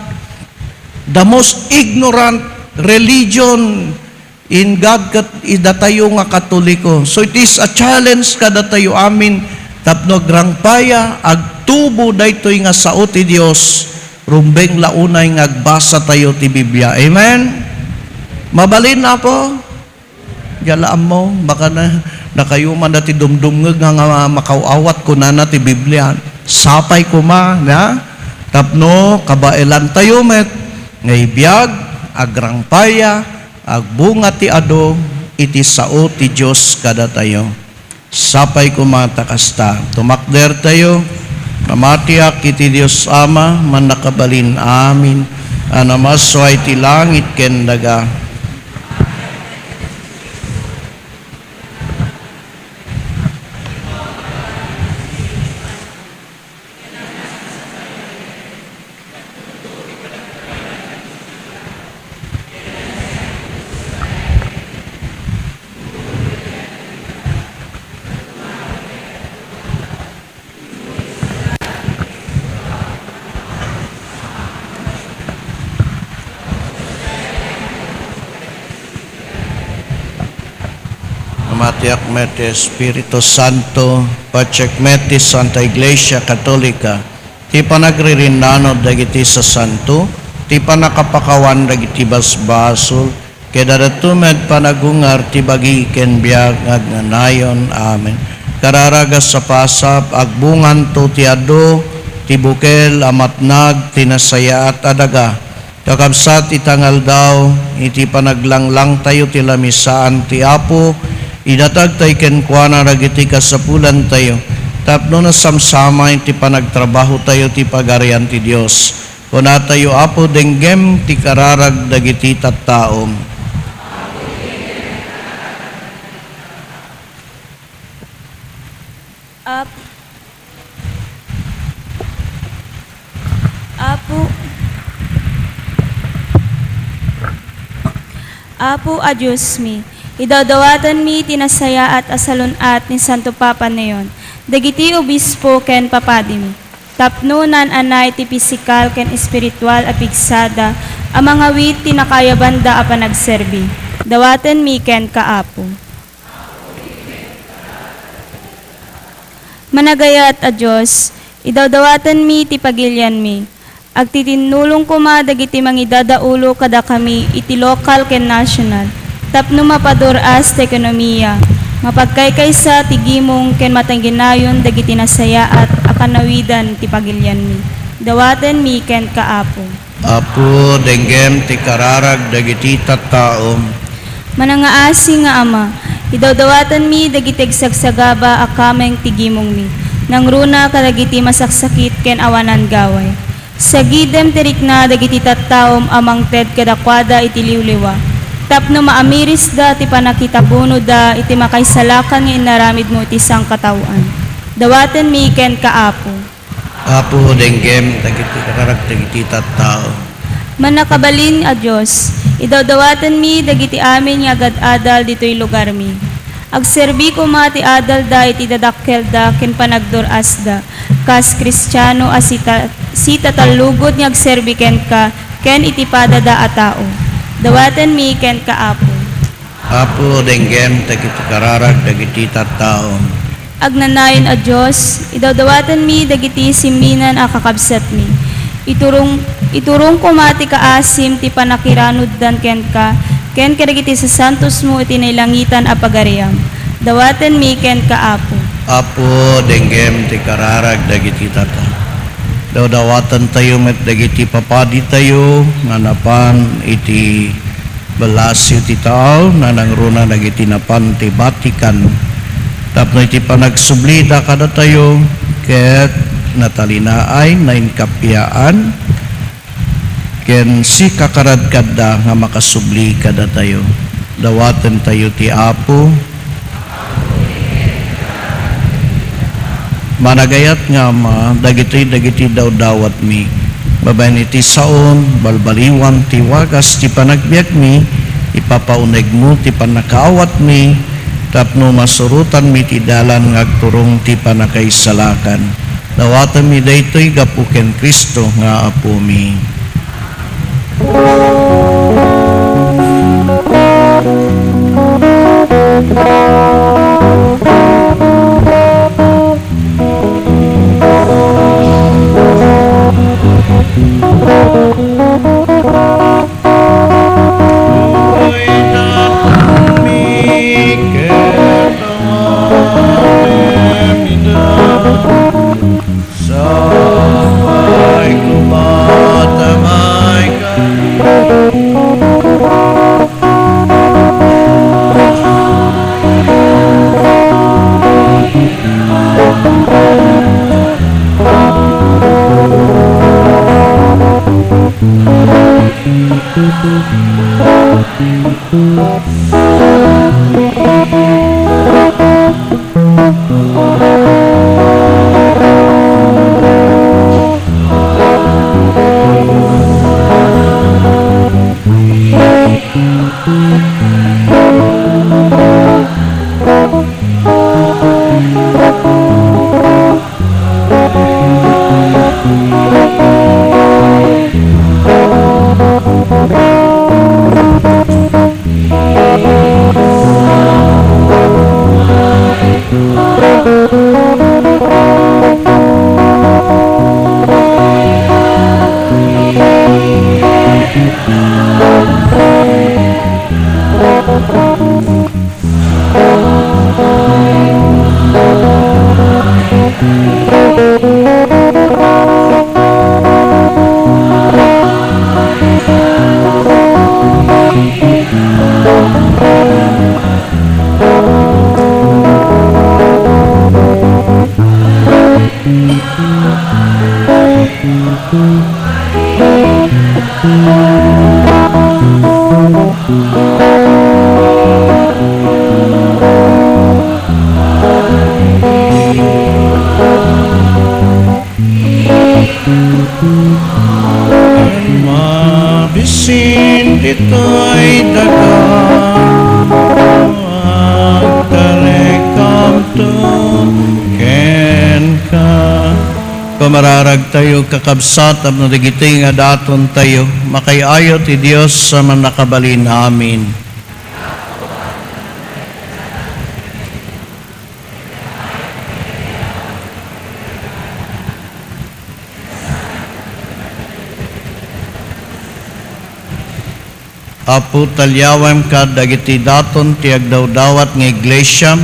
The most ignorant religion in God ket idatayo nga Katoliko. So it is a challenge kadatayo amin tapno agrangpaya, agtubo daytoy nga sao ti Dios, rumbeng la unay nga agbasatayo ti Biblia. Amen? Mabalin, Apo? Diay la ammo, baka na, nakayuman da ti dumdumngeg nga, nga makaw-awat, kunana ti Biblia. Sapay koma, na? Tapno kabaelantayo met nga ibiag, agrangpaya, agbunga ti adu iti sao ti Dios kadatayo. Sapay koma ta kasta. Tumakdertayo, mamatiak iti Dios Ama, Mannakabalin amin, a namasua iti langit ken daga. Mamatiak met ti Espiritu Santo, patiek met ti Santa Iglesia Katolika, ti panagririnnano dagiti sasanto, ti pannakapakawan dagiti basbasol, ket adda met panagungar ti bagi ken biag nga agnanayon. Amen. Kararag a sapasap, agbunganto ti adu, ti bukel a matnag, ti nasayaat a daga. Kakabsat, ita nga aldaw, iti panaglanglangtayo ti lamisaan ti Apo, idatagtay kenkuana dagiti kasapulantayo, tapno nasamsamay ti panagtrabahotayo ti Pagarian ti Dios. Kunatayo, Apo, denggem ti kararag dagiti tattaom. Ap-, Apo, Apo a Diosmi, idawdawatenmi ti nasayaat a salun-at ni Santo Papa Leon, dagiti obispo ken papadimi, tapno naan-anay ti pisikal ken espiritual a pigsada a mangawit ti nakayabanda a panagserbi. Dawatenmi kenka, Apo. Managayat a Dios, idawdawatenmi ti pagilianmi. Agtitinnulong koma dagiti mangidadaulo kadakami iti lokal ken national tapno mapadur-as ti ekonomia, mapagkaykaysa ti gimong ken mataginayon dagiti nasayaat a kanawidan ti pagilianmi. Dawatenmi kenka, Apo. Apo, denggem ti kararag dagiti tattaom. Manangaasi nga Ama, idawdawatenmi dagiti agsagsagaba a kameng ti gimongmi, nangruna kadagiti masaksakit ken awanan gaway. Sagidem ti rikna dagiti tattaom a mangted kadakuada iti liwliwa, tapno maamirisda ti pannakitabunoda iti makaisalakan nga inaramidmo iti sangkataoan. Dawatenmi kenka, Apo. Apo, denggem dagiti kararag dagiti tattao. Mannakabalin a Dios, idawdawatenmi dagiti amin nga agad-adal ditoy lugarmi. Agserbi koma ti adalda iti dadakkelda ken panagdur-asda, kas Kristiano a sita-, sitatallugod nga agserbi kenka ken iti padada a tao. Dawatenmi kenka, Apo. Apo, denggem dagiti kararag dagiti tattaom. Agnanayon a Dios, idawdawatenmi dagiti simminan a kakabsatmi. Iturong, iturong koma ti kaasim ti pannakiranuddan kenka, ken kadagiti sasantosmo iti nailangitan a pagariam. Dawatenmi kenka, Apo. Apo, denggem ti kararag dagiti tattaom. Dawdawatentayo met dagiti papaditayo nga napan iti Balacio ti tao, nanangruna dagiti napan ti Vatican. Tapno iti panagsublida kadatayo, ket natalinaay, nainkappaan, ken sikakarad kadda nga makasubli kadatayo. Dawatentayo ti Apo. Managayat nga Ama, dagitoy dagiti dawdawatmi. Babaen iti saon, balbaliwan ti wagas ti panagbiagmi, ipapaunegmo ti pannakaawatmi, tapno masurotanmi ti dalan nga agturong ti pannakaisalakan. Dawatenmi daytoy gapu ken Cristo nga Apomi. Sapay kumatamay ka. Mabisin ditoy daga, agtarekkamto kenka. Pamararagtayo, kakabsat, tapno dagitoy nga datontayo, makaay-ayo ti Dios a Mannakabalin. Amen. Apo, taliawem kad dagiti daton ti agdawdawat nga iglesiam,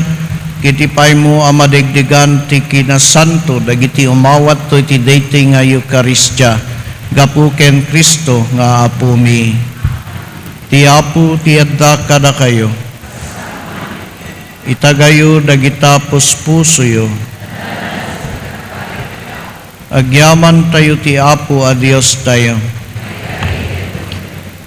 Iti paymo a madegdegan ti kinasanto dagiti umawatto iti daytoy nga Eukaristia gapu ken Cristo nga Apomi. Ti Apo ti adda kadakayo. Itagayo dagita puspusoyo. Agyamantayo ti Apo a Diostayo.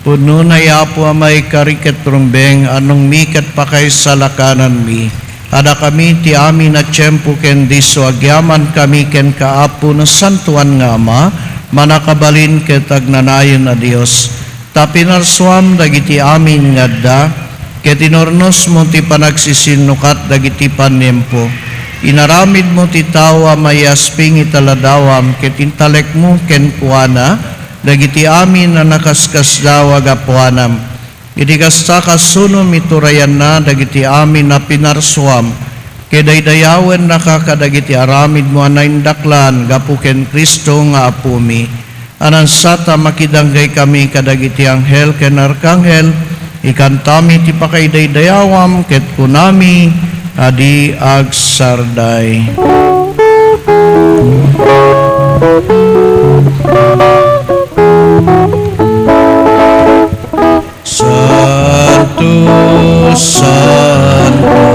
Pudnona, Apo, a maikari ket rumbeng, anongmi ket pakaisalakananmi. Adakami ti amin a tiempo ken disso, agyamankami kenka, Apo, Nasantoan nga Ama, Mannakabalin ket Agnanayon a Dios. Ta pinarsuam dagiti amin nga adda, ket inurnosmo ti panagsisinukat dagiti pantiempo. Inaramidmo ti tao a maiasping ita ladawam, ket intalekmo kenkuana dagiti amin a nakaskasdaaw a gapuanam. Iti kasta, kasunom iturayanna dagiti amin a pinarsuam, ket daydayawennaka kadagiti aramidmo a naindaklan gapu ken Cristo nga Apomi. A nangsat a makidanggay kami kadagiti anghel ken arkanghel, ikantami ti pakaidaydayawam ket kunami a di agsarday. Santo, santo,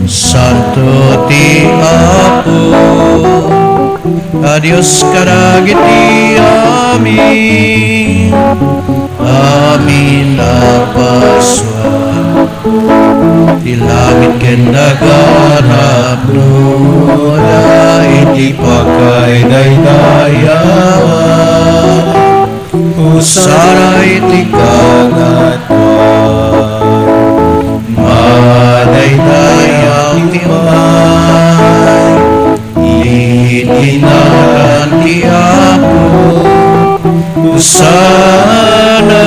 santo ti Apo a Dios kadagiti amin, amin a parsua. Ti langit ken daga napnoda iti pakaidaydayawan. Hosana iti kangatoan. Madaydayaw ti umay iti nagan ti Apo. Hosana,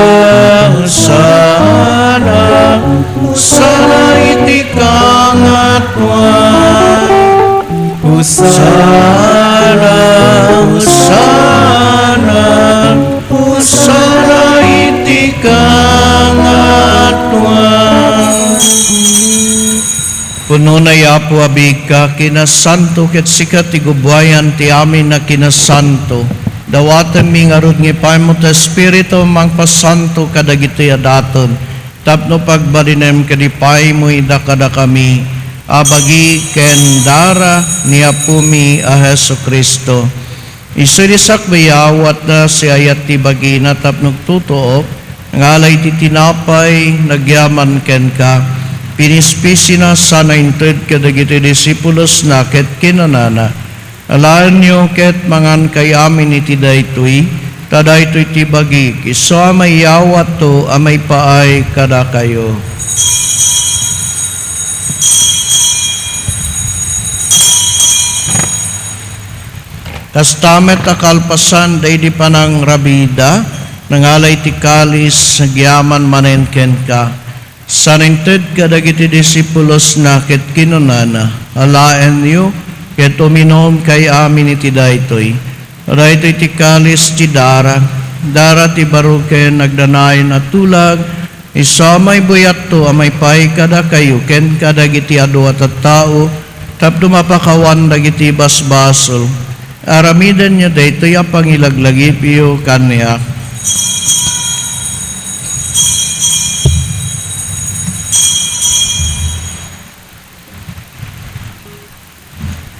Hosana, Hosana iti kangatoan. Hosana, Hosana, Hosana iti kangatoan. Pudnona, Apo, a biigka, kinasanto, ket sika ti gubuayan ti amin a kinasanto. Dawatenmi ngarud nga ipaymo ti Espiritu mangpasanto kadagitoy a daton, tapno pagbalinem ket ipaymo ida kadakami a bagi ken dara ni Apomi a Jesu-Cristo. Isu idi sakbay a awatna, siayat ti bagina tapno agtutuok, nangala iti tinapay, nagyaman kenka, pinispisina sana inted kadagiti disipulosna ket kinunana, Alaenyo ket mangankay amin iti daytoy, ta daytoy ti bagik, isu a maiyawatto a maipaay kadakayo. Kasta met a kalpasan daydi panangrabida, nangala iti kalis, nagyaman manen kenka. Sana inted kadagiti disipulosna ket kinunana, Alaenyo ket uminumkay amin iti daytoy. Daytoy ti kalis ti dara, dara ti baro ken agnanayon a tulag, isu a maibuyatto a maipaay kadakayo ken kadagiti adu a tattao tapno mapakawan dagiti basbasol. Aramidenyo daytoy a pangilaglagipyo kaniak.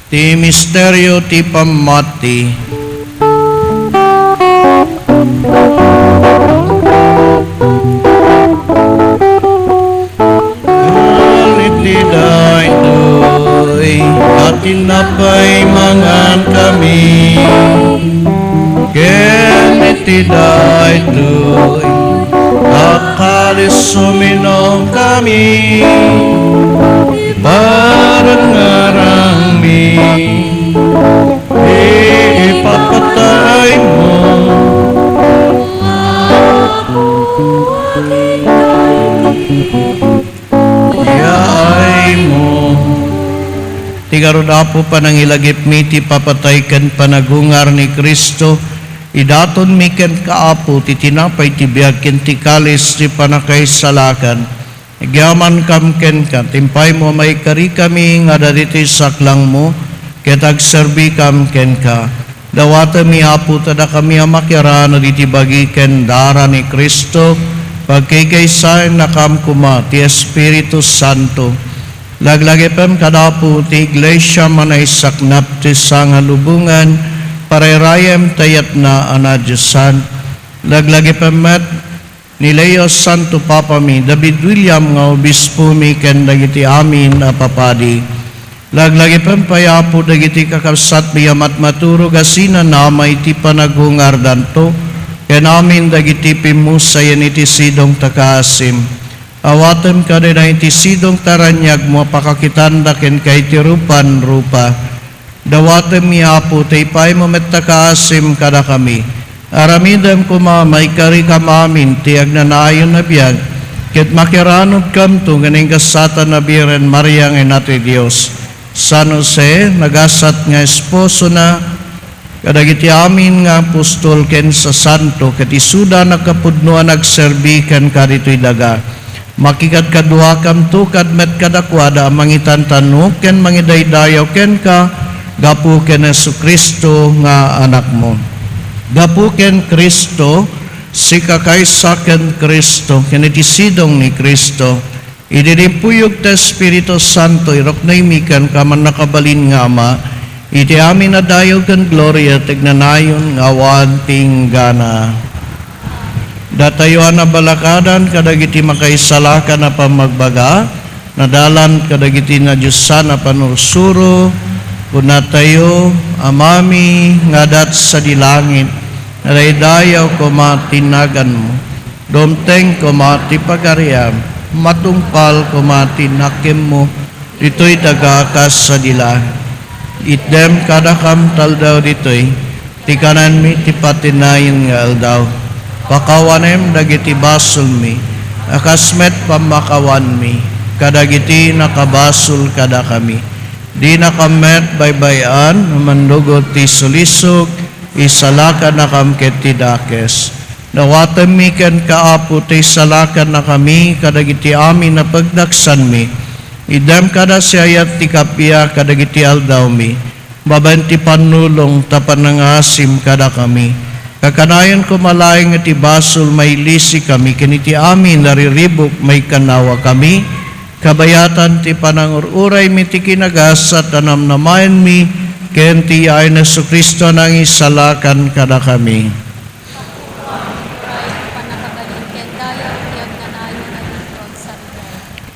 Ti misterio ti pammati. Ngem iti daytoy a tinapay mangankami, ken iti daytoy a kalis uminumkami, parangarangmi ti ipapataymo. Yaaymo. Ti ngarud, Apo, panangilagipmi ti papatay ken panagungar ni Cristo, idatonmi kenka, Apo, ti tinapay ti biag ken ti kalis ti pannakaisalakan. Agyamankam kenka, ti impaymo a maikarikami nga adda ditoy saklangmo, ket agserbikam kenka. Dawatemmi, Apo, ta dakami a makiarano diti bagi ken dara ni Cristo, pagkaykaysayannakam koma ti Espiritu Santo. Laglagipem kada Apo ti Iglesia a naisaknap ti sangalubongan, parayrayem ti ayatna a nadiosan. Laglagipem met ni Leo Santo Papami, David William nga Obispomi, ken dagiti amin a papadi. Laglagipem pay, Apo, dagiti kakabsatmi a matmaturog a sinanama iti panagungardanto, ken amin dagiti pimmusayen iti sidong ta kaasim. Awatem kadayna iti sidong ta raniagmo a pakakitanda kenka iti rupanrupa. Dawatemmi, Apo, ta ipaymo met ta kaasim kadakami. Aramidem koma, maikarikam amin ti agnanayon a biag, ket makiaranudkamto ken ni ingasatan a Birhen Maria nga Ina ti Dios, San Jose, nagasat nga esposona, kadagiti amin nga apostol ken sasanto, ket isuda a nakapudno a nagserbi kenka ditoy daga. Makikadkaduakamto kad met kadakuada a mangitantanok ken mangidaydayaw kenka gapu ken Jesu-Cristo nga Anakmo. Gapu ken Cristo, sika kaysa ken Cristo, ken iti sidong ni Cristo, idi imbuyog ti Espiritu Santo, iruknoymi kenka, Mannakabalin nga Ama, iti amin a dayaw ken gloria ti agnanayon nga awan ti inggana. Datayo a nabalakadan kadagiti makaisalakan a pammagbaga, nadalan kadagiti nadiosan a panursuro, kunatayo, Amami nga adda sadi langit, nadaydayaw koma ti naganmo, dumteng koma ti pagariam, matungpal koma ti nakemmo, ditoy daga kas sadi langit. Itdem kadakam ti aldaw ditoy ti kananmi ti patinayon nga aldaw. Pakawanem dagiti basolmi, a kas met pammakawanmi kadagiti nakabasol kadakami. Dinakam met baybay-an a mannugot ti sulisog, isalakannakam ket ti dakes. Dawatemmi kenka, Apo, ta isalakannakami kadagiti amin a pagdaksanmi. Itdem kada siasayat ti kappia kadagiti aldawmi, babaen ti pannulong tapno nangngasim kadakami. Kakanayon koma laeng iti basol, mailisikami ken iti amin a riribuk, maikannawakami. Kabayatan ti panangur-uraymi ti kinagasat a namnamaenmi ken ti yaay ni Jesu-Cristo a nangisalakan kadakami.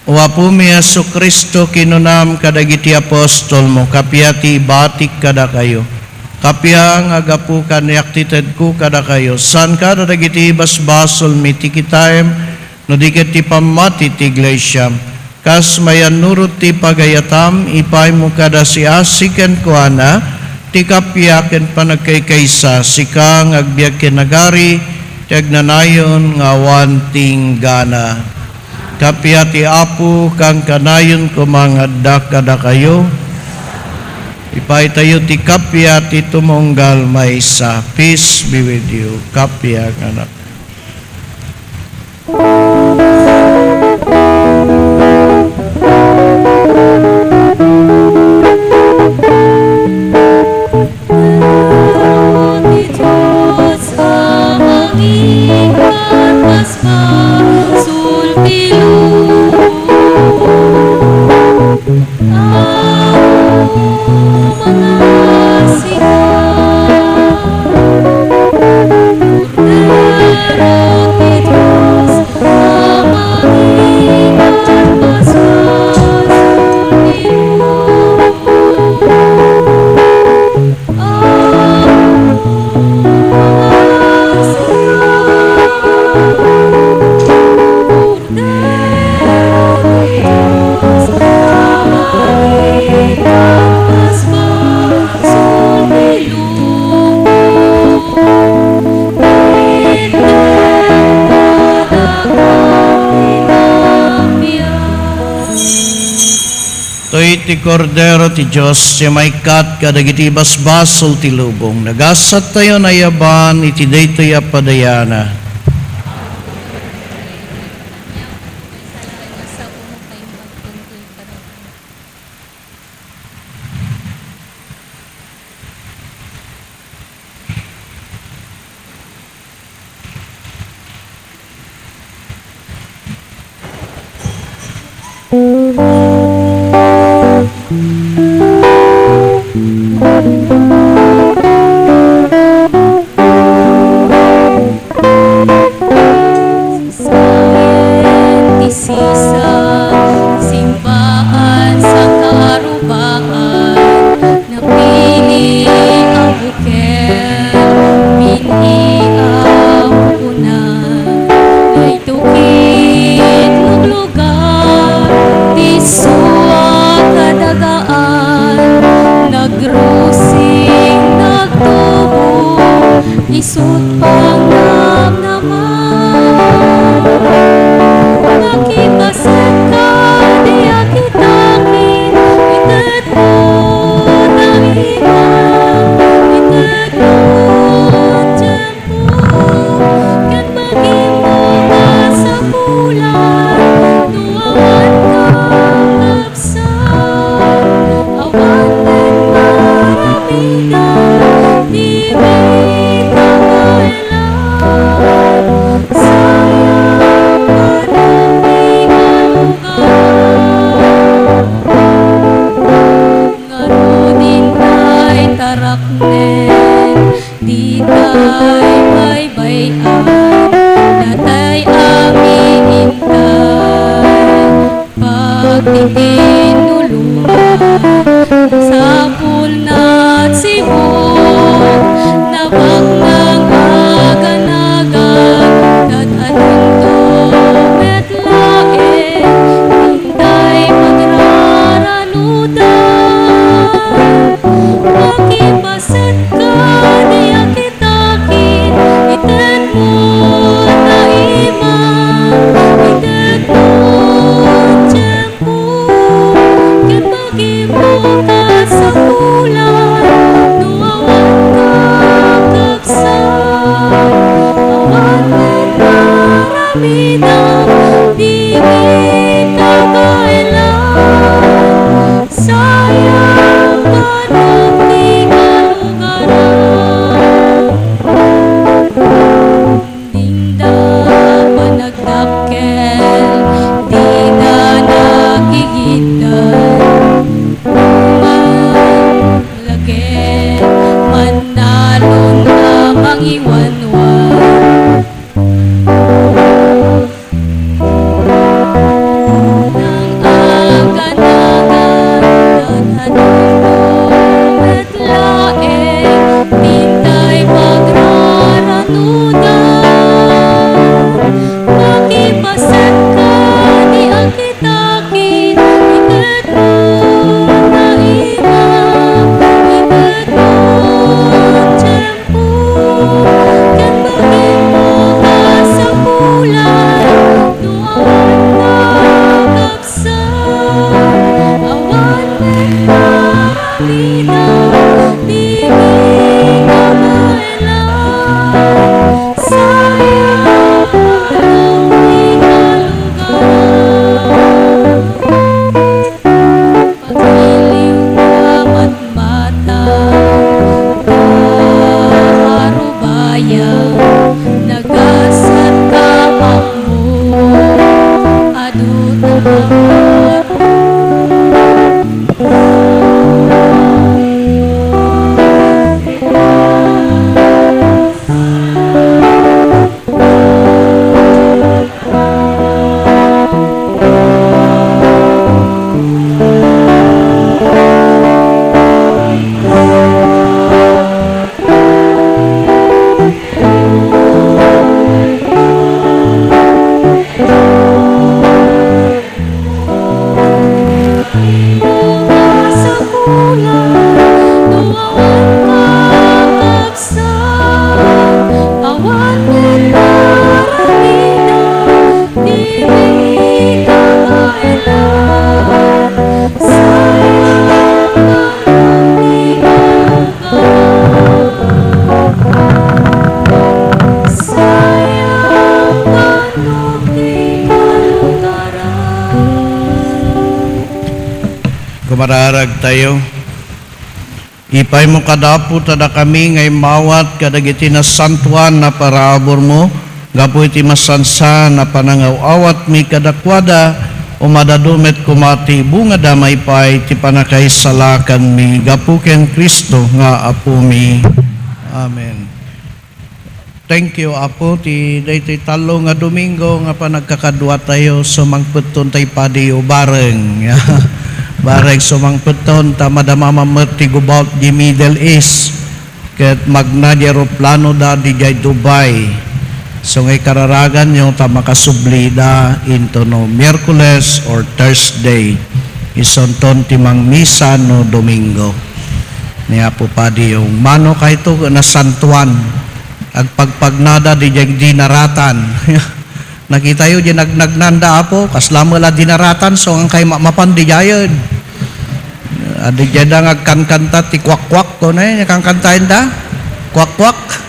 O Apomi a Jesu-Cristo, kinunam kadagiti apostolmo, kappia ti ibatik kadakayo. Kappia nga gapu kaniak ti tedko kadakayo, saan kada dagiti basbasolmi ti kitaem, no di ket ti pammati ti iglesiam. Kas mayannurot ti pagayatam, ipaymo kada siasig kenkuana ti kappia ken panagkaykaysa, sika nga agbiag ken agari ti agnanayon nga awan ti inggana. Kappia ti Apo, kankanayon koma nga adda kadakayo. Ipaytayo ti kappia ti tumunggal maysa. Peace be with you. Kappia nga anak. Toy ti Kordero ti Dios ti maikkat kadagiti basbasol ti lubong. Nagasattayo a naayaban iti daytoy a padayana. Saen ti sisa, simbaan sa kaarubaan, napili a bukel, binhi a pupunan, daytoy ket luglugar, ti isu a kadagaan, nagrusing, nagtubo, isut' pangnamnama. Nakipaset kadi a kitakin, ited mo ta ima, ited mo tiempo, ken bagim mo kasapulan, no awan ka Sa awan met aramiden, dimi ka mailad. Sayang, manok ti kalugar. Ngarud, intay taraknen, ditay baybay-an, datay amin intay pagtitinulongan. Sapulna sibuk, nabaknang aganagan, kad-adunto met laeng, intay pagraranudan. Makipaset kadi a kitakin, ited mo ta ima, ited mo tiempo, ken bagim mo kasapulan, no awan ka kakabsat, awan met aramiden, dimi ka mailad. Sayang, manok ti kalugaran. Dida panagdakkel, dida nagigiddan. Manlaget, mannalon a mangiwanwan. Nang aganagan, naghanunong met laeng, dintay pagraranudan. Makipaset kadi a kitakin, ited mo ta ima, ited mo tiempo, ken bagim mo kasapulan, no awan kakabsat, awan met aramiden, dimi ka mailad. Sayang, manok ti kalugaran. Pagiliw nga matmata, kaarubayan, nagasat ka ammo, adu ta Kumararag tayo. Ipaymo kad-, Apo, ta dakami nga immawat kadagiti nasantoan a paraaburmo, gapu iti masansan a panangaw-awatmi kadakuada, Umadado met koma ti bungada maipay ti pannakaisalakanmi gapu ken Cristo nga Apomi. Amen. Thank you, Apo, ti daytoy tallo nga Domingo nga panagkakaduatayo, sumangpetton tay padiyo bareng. Bareng sumangpetton, ta madama man met ti gubaw ti Middle East. Ket magna di eroplano da didiay Dubai. So nga ikararaganyo ta makasublida into no Miyerkules or Thursday. Isunton ti mangmisa no Domingo. Ni Apo Padi, yung mano kayto nasantuan. Agpagpagnada didiay dinaratan. Nakitayo di nagnagnanda, Apo, kasla met la dinaratan, so ang kay ma-, mapan di jayen. Adi jada nga agkankanta ti kwak-kwak, ko na yun, kankantaen da? Kwak-kwak?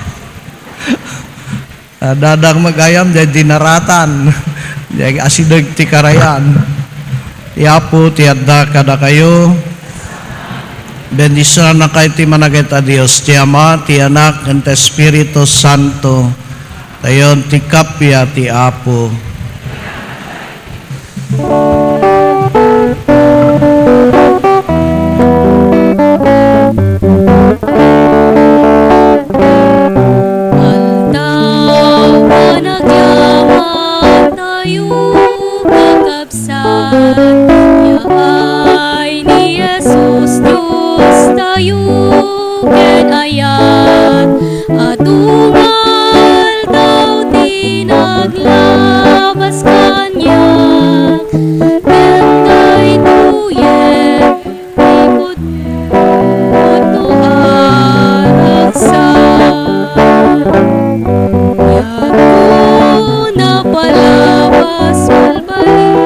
Adadang magayam, di dinaratan. Di asideg ti karayan. Ti Apo, ti adda kadakayo. Bendisyonannakayo ti Managet a Dios, ti Ama, ti Anak, ken ti Espiritu Santo. Tayon ti kappia ti Apo. Aldaw a nagyaman tayo, kakabsat, yaay ni Jesus, Dios tayo ken ayat. Adu nga aldaw ti naglabas kaniak, ken daytoyen ti pudno a ragsak. Diakon a palabas balbaliw.